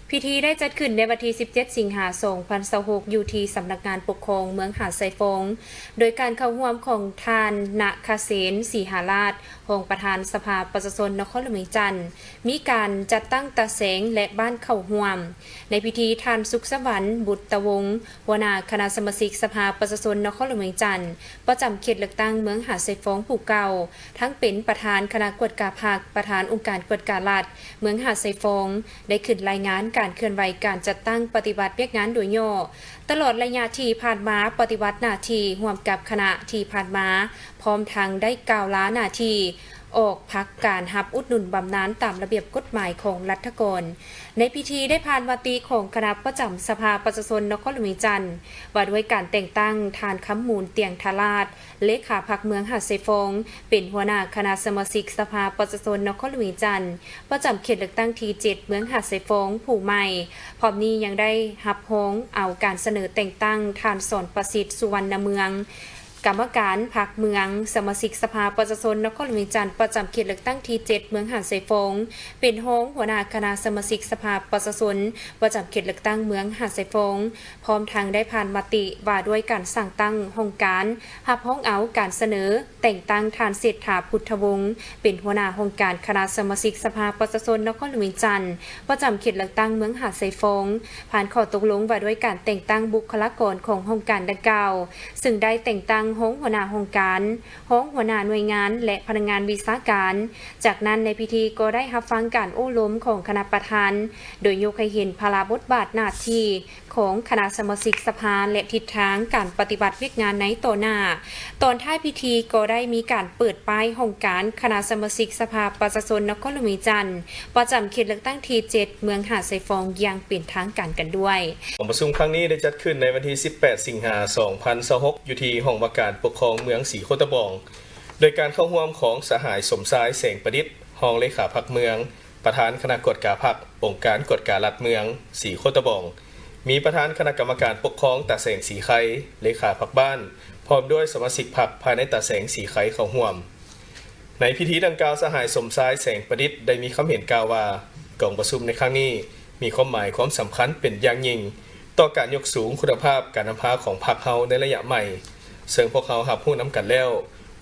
ເພ ພິທີໄດ້ຈັດຂຶ້ນໃນວັນທີສິບເຈັດ ສິງຫາ ສອງພັນຊາວຫົກ ຢູ່ທີ່ສຳນັກງານປົກຄອງເມືອງຫາດຊາຍຟອງ ໂດຍການເຂົ້າຮ່ວມຂອງທ່ານ ນະຄະເສນ ສີຫາລາດ ຮອງປະທານສະພາປະຊາຊົນນະຄອນຫຼວງວຽງຈັນ, ມີການຈັດຕັ້ງຕາແສງ ແລະ ບ້ານເຂົ້າຮ່ວມ. ໃນພິທີ ທ່ານ ສຸກສະຫວັນ ບຸດຕະວົງ ຫົວໜ້າຄະນະສະມາຊິກສະພາປະຊາຊົນນະຄອນຫຼວງວຽງຈັນ ປະຈຳເຂດເລືອກຕັ້ງເມືອງຫາດຊາຍຟອງຜູ້ເກົ່າ, ທັງເປັນປະທານຄະນະກວດກາພັກ, ປະທານອົງການກວດກາລັດເມືອງຫາດຊາຍຟອງ ໄດ້ຂຶ້ນລາຍງານການເຄື່ອນໄຫວການຈັດຕັ້ງປະຕິບັດວຽກງານໂດຍຫຍໍ້ ຕະຫຼອດໄລຍະທີ່ຜ່ານມາປະຕິບັດໜ້າທີ່ຮ່ວມກັບຄະນະທີ່ຜ່ານມາ, ພ້ອມທັງໄດ້ກ່າວລາໜ້າທີ່ອອກພັກການຮັບອຸດໜູນບຳນານຕາມລະບຽບກົດໝາຍຂອງລັດຖະກອນ. ໃນພິທີໄດ້ຜ່ານມະຕິຂອງຄະນະປະຈຳສະພາປະຊາຊົນນະຄອນຫຼວງວຽງຈັນ ວ່າດ້ວຍການແຕ່ງຕັ້ງທ່ານ ຄຳມູນ ຕຽງທະລາດ ເລຂາພັກເມືອງຫາດຊາຍຟອງ ເປັນຫົວໜ້າຄະນະສະມາຊິກສະພາປະຊາຊົນນະຄອນຫຼວງວຽງຈັນ ປະຈຳເຂດເລືອກຕັ້ງທີເຈັດ ເມືອງຫາດຊາຍຟອງ ຜູ້ໃໝ່. ພ້ອມນີ້ຍັງໄດ້ຮັບຮອງເອົາການສະເໜີແຕ່ງຕັ້ງທ່ານ ສອນປະສິດ ສຸວັນນະເມືອງ ກຳມະການພັກເມືອງ, ສະມາຊິກສະພາປະຊາຊົນນະຄອນຫຼວງວຽງຈັນ ປະຈຳເຂດເລືອກຕັ້ງທີເຈັດ ເມືອງຫາດຊາຍຟອງ ເປັນຮອງຫົວໜ້າຄະນະສະມາຊິກສະພາປະຊາຊົນ ປະຈຳເຂດເລືອກຕັ້ງເມືອງຫາດຊາຍຟອງ. ພ້ອມທັງໄດ້ຜ່ານມະຕິວ່າດ້ວຍການສ້າງຕັ້ງຫ້ອງການ ຮັບຮອງເອົາການສະເໜີແຕ່ງຕັ້ງທ່ານ ເສດຖາ ພຸດທະວົງ ເປັນຫົວໜ້າຫ້ອງການຄະນະສະມາຊິກສະພາປະຊາຊົນນະຄອນຫຼວງວຽງຈັນ ປະຈຳເຂດເລືອກຕັ້ງເມືອງຫາດຊາຍຟອງ ຜ່ານຂໍ້ຕົກລົງວ່າດ້ວຍການແຕ່ງຕັ້ງບຸກຄະລາກອນຂອງຫ້ອງການດັ່ງກ່າວ, ເຊິ່ງໄດ້ແຕ່ງຕັ້ງຮອງຫົວໜ້າຫ້ອງການ, ຮອງຫົວໜ້າໜ່ວຍງານ ແລະ ພະນັກງານວິຊາການ. ຈາກນັ້ນໃນພິທີກໍໄດ້ຮັບຟັງການໂອ້ລົມຂອງຄະນະປະທານ, ໂດຍຍົກໃຫ້ເຫັນພາລະບົດບາດໜ້າທີ່ ຂອງຄະນະສະມາຊິກສະພາ ແລະ ທິດທາງການປະຕິບັດວຽກງານໃນຕໍ່ໜ້າ. ຕອນທ້າຍພິທີກໍໄດ້ມີການເປີດປ້າຍຫ້ອງການຄະນະສະມາຊິກສະພາປະຊາຊົນນະຄອນຫຼວງວຽງຈັນ ປະຈຳເຂດເລືອກຕັ້ງທີເຈັດ ເມືອງຫາດຊາຍຟອງຢ່າງເປັນທາງການກັນດ້ວຍ. ກອງປະຊຸມຄັ້ງນີ້ໄດ້ຈັດຂຶ້ນໃນວັນທີສິບແປດ ສິງຫາ ສອງພັນຊາວຫົກ ຢູ່ທີ່ຫ້ອງວ່າການປົກຄອງເມືອງສີໂຄດຕະບອງ ໂດຍການເຂົ້າຮ່ວມຂອງສະຫາຍ ສົມຊາຍ ແສງປະດິດ ຮອງເລຂາພັກເມືອງ, ປະທານຄະນະກວດກາພັກ, ອົງການກວດກາລັດເມືອງສີໂຄດຕະບອງ, ມີປະທານຄະນະກຳມະການປົກຄອງຕາແສງສີໄຄ, ເລຂາພັກບ້ານ, ພ້ອມດ້ວຍສະມາຊິກພັກພາຍໃນຕາແສງສີໄຄເຂົ້າຮ່ວມ. ໃນພິທີດັ່ງກ່າວ, ສະຫາຍ ສົມຊາຍ ແສງປະດິດ ໄດ້ມີຄຳເຫັນກ່າວວ່າ, ກອງປະຊຸມໃນຄັ້ງນີ້ມີຄວາມໝາຍຄວາມສຳຄັນເປັນຢ່າງຍິ່ງຕໍ່ການຍົກສູງຄຸນນະພາບການນຳພາຂອງພັກເຮົາໃນໄລຍະໃໝ່, ເຊິ່ງພວກເຮົາຮັບຮູ້ນຳກັນແລ້ວ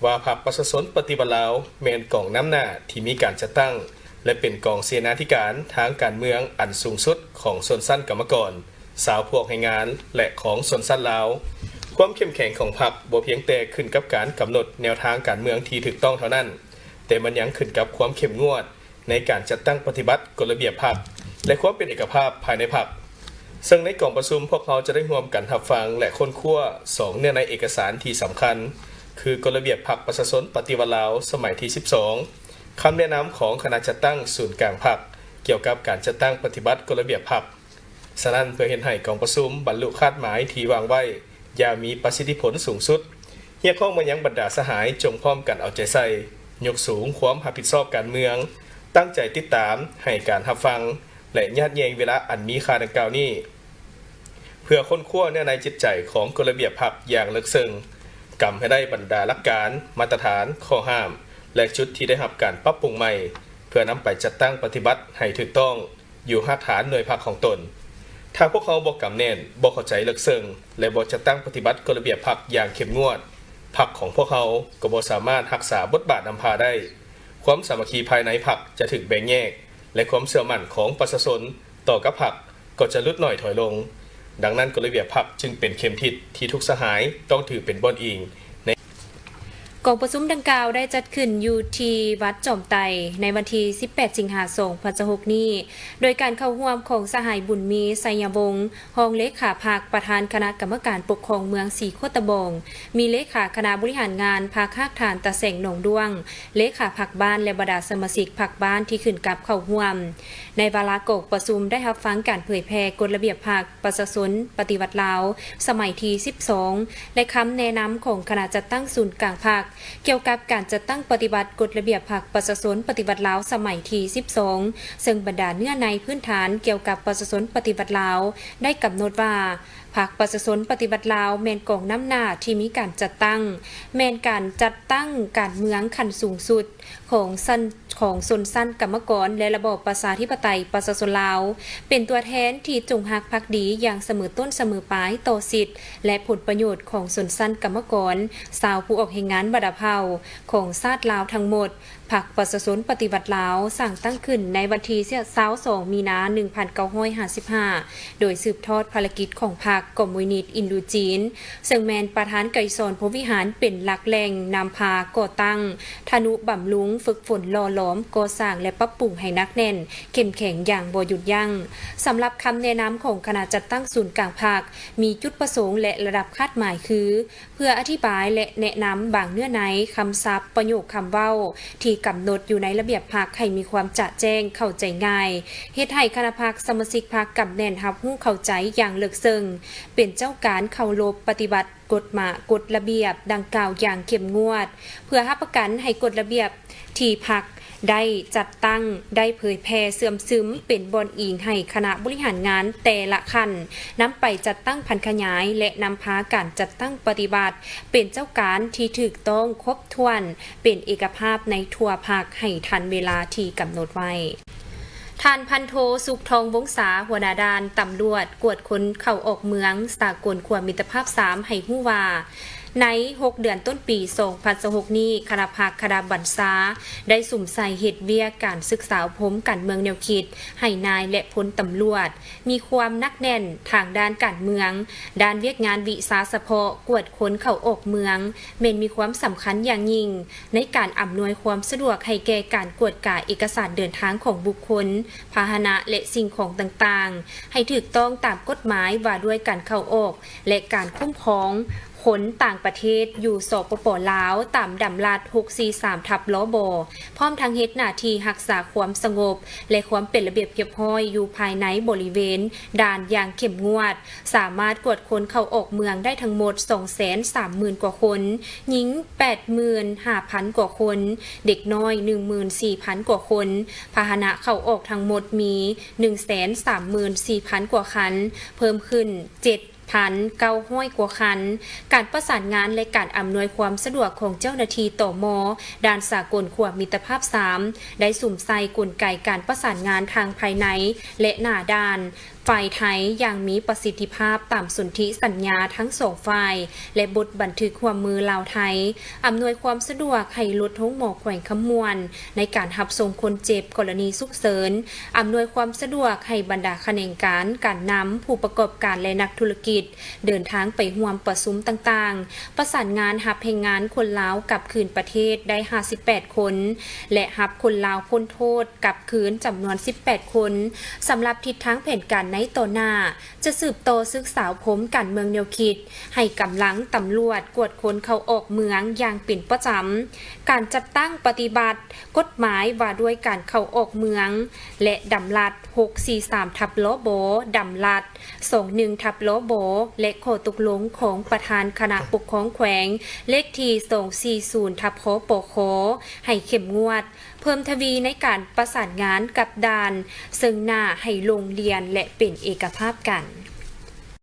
ວ່າພັກປະຊາຊົນປະຕິວັດລາວແມ່ນກອງນຳໜ້າທີ່ມີການຈັດຕັ້ງ ແລະ ເປັນກອງເສນາທິການທາງການເມືອງອັນສູງສຸດຂອງຊົນຊັ້ນກຳມະກອນ, ຊາວພວກແຮງງານ ແລະ ຂອງຊົນຊັ້ນລາວ. ຄວາມເຂັ້ມແຂງຂອງພັກບໍ່ພຽງແຕ່ຂຶ້ນກັບການກຳນົດແນວທາງການເມືອງທີ່ຖືກຕ້ອງເທົ່ານັ້ນ, ແຕ່ມັນຍັງຂຶ້ນກັບຄວາມເຂັ້ມງວດ ໃນການຈັດຕັ້ງປະຕິບັດກົດລະບຽບພັກ ແລະ ຄວາມເປັນເອກະພາບພາຍໃນພັກ. ເຊິ່ງໃນກອງປະຊຸມພວກເຮົາຈະໄດ້ຮ່ວມກັນຮັບຟັງ ແລະ ຄົ້ນຄວ້າສອງເນື້ອໃນເອກະສານທີ່ສຳຄັນ ຄືກົດລະບຽບພັກປະຊາຊົນປະຕິວັດລາວສະໄໝທີສິບສອງ, ຄຳແນະນຳຂອງຄະນະຈັດຕັ້ງສູນກາງພັກ ກ່ຽວກັບການຈັດຕັ້ງປະຕິບັດກົດລະບຽບພັກ. ສະນັ້ນ, ເພື່ອເຮັດໃຫ້ກອງປະຊຸມບັນລຸຄາດໝາຍທີ່ວາງໄວ້ຢ່າງມີປະສິດທິຜົນສູງສຸດ, ຮຽກຮ້ອງມາຍັງບັນດາສະຫາຍຈົ່ງພ້ອມກັນເອົາໃຈໃສ່, ຍົກສູງຄວາມຮັບຜິດຊອບການເມືອງ, ຕັ້ງໃຈຕິດຕາມ, ໃຫ້ການຮັບຟັງ ແລະ ຍາດແຍ່ງເວລາອັນມີຄ່າດັ່ງກ່າວນີ້, ເພື່ອຄົ້ນຄວ້າເນື້ອໃນຈິດໃຈຂອງກົດລະບຽບພັກຢ່າງເລິກເຊິ່ງ, ກຳໃຫ້ໄດ້ບັນດາຫຼັກການ, ມາດຕະຖານ, ຂໍ້ຫ້າມ ແລະ ຈຸດທີ່ໄດ້ຮັບການປັບປຸງໃໝ່, ເພື່ອນຳໄປຈັດຕັ້ງປະຕິບັດໃຫ້ຖືກຕ້ອງ ຢູ່ຮາກຖານໜ່ວຍພັກຂອງຕົນ. ຖ້າພວກເຮົາບໍ່ກຳແໜ້ນ, ບໍ່ເຂົ້າໃຈເລິກເຊິ່ງ ແລະ ບໍ່ຈັດຕັ້ງປະຕິບັດກົດລະບຽບພັກຢ່າງເຂັ້ມງວດ, ພັກຂອງພວກເຮົາກໍບໍ່ສາມາດຮັກສາບົດບາດນຳພາໄດ້. ຄວາມສາມັກຄີພາຍໃນພັກຈະຖືກແບ່ງແຍກ ແລະ ຄວາມເຊື່ອໝັ້ນຂອງປະຊາຊົນຕໍ່ກັບພັກກໍຈະຫຼຸດໜ້ອຍຖອຍລົງ. ດັ່ງນັ້ນ, ກົດລະບຽບພັກຈຶ່ງເປັນເຂັມທິດທີ່ທຸກສະຫາຍຕ້ອງຖືເປັນບ່ອນອີງໃນ ກອງປະຊຸມດັ່ງກ່າວໄດ້ຈັດຂຶ້ນຢູ່ທີ່ວັດຈອມໄຕ ໃນວັນທີສິບແປດ ສິງຫາ ສອງພັນຊາວຫົກນີ້, ໂດຍການເຂົ້າຮ່ວມຂອງສະຫາຍ ບຸນມີ ໄຊຍະວົງ ຮອງເລຂາພັກ, ປະທານຄະນະກຳມະການປົກຄອງເມືອງສີໂຄດຕະບອງ, ມີເລຂາຄະນະບໍລິຫານງານພັກຮາກຖານຕາແສງໜອງດ້ວງ, ເລຂາພັກບ້ານ ແລະ ບັນດາສະມາຊິກພັກບ້ານທີ່ຂຶ້ນກັບເຂົ້າຮ່ວມ. ໃນວາລະກອງປະຊຸມໄດ້ຮັບຟັງການເຜີຍແຜ່ກົດລະບຽບພັກ ປະຊາຊົນປະຕິວັດລາວ ສະໄໝທີສິບສອງ ແລະ ຄຳແນະນຳຂອງຄະນະຈັດຕັ້ງສູນກາງພັກ ກ່ຽວກັບການຈັດຕັ້ງປະຕິບັດກົດລະບຽບພັກປະຊາຊົນປະຕິວັດລາວ ສະໄໝທີສິບສອງ ເຊິ່ງບັນດາເນື້ອໃນພື້ນຖານກ່ຽວກັບປະຊາຊົນປະຕິວັດລາວ ໄດ້ກຳນົດວ່າ ພັກປະຊາຊົນປະຕິວັດລາວ ແມ່ນກອງນຳໜ້າທີ່ມີການຈັດຕັ້ງ, ແມ່ນການຈັດຕັ້ງການເມືອງຂັ້ນສູງສຸດ ຂອງຊັ້ນ, ຂ ຂອງຊົນຊັ້ນກຳມະກອນ ແລະ ລະບອບປະຊາທິປະໄຕປະຊາຊົນລາວ, ເປັນຕົວແທນທີ່ຈົງຮັກພັກດີຢ່າງສະເໝີຕົ້ນສະເໝີປາຍຕໍ່ສິດ ແລະ ຜົນປະໂຫຍດຂອງຊົນຊັ້ນກຳມະກອນ, ຊາວຜູ້ອອກແຮງງານບັນດາເຜົ່າຂອງຊາດລາວທັງໝົດ. ພັກປະຊາຊົນປະຕິວັດລາວ ສ້າງຕັ້ງຂຶ້ນໃນວັນທີຊາວສອງ ມີນາ ໜຶ່ງພັນເກົ້າຮ້ອຍຫ້າສິບຫ້າ ໂດຍສືບທອດພາລະກິດຂອງພັກຄອມມູນິດອິນໂດຈີນ, ເຊິ່ງແມ່ນປະທານໄກສອນ ພົມວິຫານ ເປັນຫຼັກແຫຼ່ງນຳພາກໍ່ຕັ້ງ, ທະນຸບຳລຸງ, ຝຶກຝົນຫຼໍ່ຫຼອມ, ກໍ່ສ້າງ ແລະ ປັບປຸງໃຫ້ໜັກແໜ້ນ, ເຂັ້ມແຂງຢ່າງບໍ່ຢຸດຢັ້ງ. ສຳລັບຄຳແນະນຳຂອງຄະນະຈັດຕັ້ງສູນກາງພັກ ມີຈຸດປະສົງ ແລະ ລະດັບຄາດໝາຍຄື ເພື່ອອະທິບາຍ ແລະ ແນະນຳບາງເນື້ອໃນ, ຄຳສັບ, ປະໂຫຍກ, ຄຳເວົ້າ ທີ່ກຳນົດຢູ່ໃນລະບຽບພັກໃຫ້ມີຄວາມຈະແຈ້ງ, ເຂົ້າໃຈງ່າຍ, ເຮັດໃຫ້ຄະນະພັກ, ສະມາຊິກພັກກຳແໜ້ນ, ຮັບຮູ້ເຂົ້າໃຈຢ່າງເລິກເຊິ່ງ, ເປັນເຈົ້າການເຄົາລົບປະຕິບັດກົດໝາ ກົດລະບຽບດັ່ງກ່າວຢ່າງເຂັ້ມງວດ, ເພື່ອຮັບປະກັນໃຫ້ກົດລະບຽບທີ່ພັກໄດ້ຈັດຕັ້ງ ໄດ້ເຜີຍແຜ່ເຊື່ອມຊຶມ ເປັນບ່ອນອີງໃຫ້ຄະນະບໍລິຫານງານແຕ່ລະຂັ້ນ ນຳໄປຈັດຕັ້ງຜັນຂະຫຍາຍ ແລະ ນຳພາການຈັດຕັ້ງປະຕິບັດ ເປັນເຈົ້າການທີ່ຖືກຕ້ອງຄົບຖ້ວນ ເປັນເອກະພາບໃນທົ່ວພັກໃຫ້ທັນເວລາທີ່ກຳນົດໄວ້. ທ່ານພັນໂທ ສຸກທອງວົງສາ ຫົວໜ້າດ່ານຕຳຫຼວດກວດຄົນເຂົ້າອອກເມືອງສາກົນຂົວມິດຕະພາບສາມ ໃຫ້ຮູ້ວ່າ ໃນຫົກເດືອນຕົ້ນປີສອງພັນຊາວຫົກນີ້, ຄະນະພັກຄະນະບັນຊາ ໄດ້ສຸມໃສ່ເຮັດວຽກການສຶກສາອົບຮົມການເມືອງແນວຄິດ ໃຫ້ນາຍ ແລະ ພົນຕຳຫຼວດ ມີຄວາມໜັກແໜ້ນທາງດ້ານການເມືອງ, ດ້ານວຽກງານວິຊາສະເພາະ, ກວດຄົນເຂົ້າອອກເມືອງ ແມ່ນມີຄວາມສຳຄັນຢ່າງຍິ່ງ ໃນການອຳນວຍຄວາມສະດວກໃຫ້ແກ່ການກວດກາເອກະສານເດີນທາງຂອງບຸກຄົນ, ພາຫະນະ ແລະ ສິ່ງຂອງຕ່າງໆ ໃຫ້ຖືກຕ້ອງຕາມກົດໝາຍວ່າດ້ວຍການເຂົ້າອອກ ແລະ ການຄຸ້ມຄອງຄົນຕ່າງປະເທດຢູ່ ສປປ ລາວ ຕາມດຳລັດຫົກສີ່ສາມ ທັບ ລບ ພ້ອມທັງເຮັດໜ້າທີ່ຮັກສາຄວາມສະຫງົບ ແລະ ຄວາມເປັນລະບຽບຮຽບຮ້ອຍຢູ່ພາຍໃນບໍລິເວນດ່ານຢ່າງເຂັ້ມງວດ, ສາມາດກວດຄົນເຂົ້າອອກເມືອງໄດ້ທັງໝົດສອງແສນສາມໝື່ນກວ່າຄົນ, ຍິງແປດໝື່ນຫ້າພັນກວ່າຄົນ, ເດັກນ້ອຍໜຶ່ງໝື່ນສີ່ພັນກວ່າຄົນ, ພາຫະນະເຂົ້າອອກທັງໝົດມີໜຶ່ງແສນສາມໝື່ນສີ່ພັນກວ່າຄັນ, ເພີ່ມຂຶ້ນເຈັດພັນເກົ້າຮ້ອຍກວ່າຄັນ. ການປະສານງານ ແລະ ການອຳນວຍຄວາມສະດວກຂອງເຈົ້າໜ້າທີ່ ຕມ ດ່ານສາກົນຂົວມິດຕະພາບສາມ ໄດ້ສຸມໃສ່ກົນໄກການປະສານງານທາງພາຍໃນ ແລະ ໜ້າດ່ານ ຝ່າຍໄທຢ່າງມີປະສິດທິພາບຕາມສົນທິສັນຍາທັງສອງຝ່າຍ ແລະ ບົດບັນທຶກຮ່ວມມືລາວ-ໄທ, ອຳນວຍຄວາມສະດວກໃຫ້ລົດໂຮງໝໍແຂວງຄຳມ່ວນໃນການຮັບສົ່ງຄົນເຈັບກໍລະນີສຸກເສີນ, ອຳນວຍຄວາມສະດວກໃຫ້ບັນດາຂະແໜງການ, ການນຳ, ຜູ້ປະກອບການ ແລະ ນັກທຸລະກິດ ເດີນທາງໄປຮ່ວມປະຊຸມຕ່າງໆ, ປະສານງານຮັບແຮງງານຄົນລາວກັບຄືນປະເທດໄດ້ຫ້າສິບແປດຄົນ ແລະ ຮັບຄົນລາວພົ້ນໂທດກັບຄືນຈຳນວນສິບແປດຄົນ. ສຳລັບທິດທາງແຜນການໃນຕໍ່ໜ້າ, ຈະສືບຕໍ່ສຶກສາອົບຮົມການເມືອງແນວຄິດ, ໃຫ້ກຳລັງຕຳຫຼວດກວດຄົນເຂົ້າອອກເມືອງຢ່າງເປັນປະຈຳ, ການຈັດຕັ້ງປະຕິບັດກົດໝາຍວ່າດ້ວຍການເຂົ້າອອກເມືອງ ແລະ ດຳລັດຫົກສີ່ສາມ ທັບ ລບ, ດຳລັດສອງໜຶ່ງ ທັບ ລບ ແລະ ຂໍ້ຕົກລົງຂອງປະທານຄະນະປົກຄອງແຂວງ ເລກທີສອງສີ່ສູນ ທັບ ຄປຄ ໃຫ້ເຂັ້ມງວດ, ເພີ່ມທະວີໃນການປະສານງານກັບດ່ານເຊິ່ງໜ້າໃຫ້ລົງລຽນ ແລະ ເປັນເອກະພາບກັນ.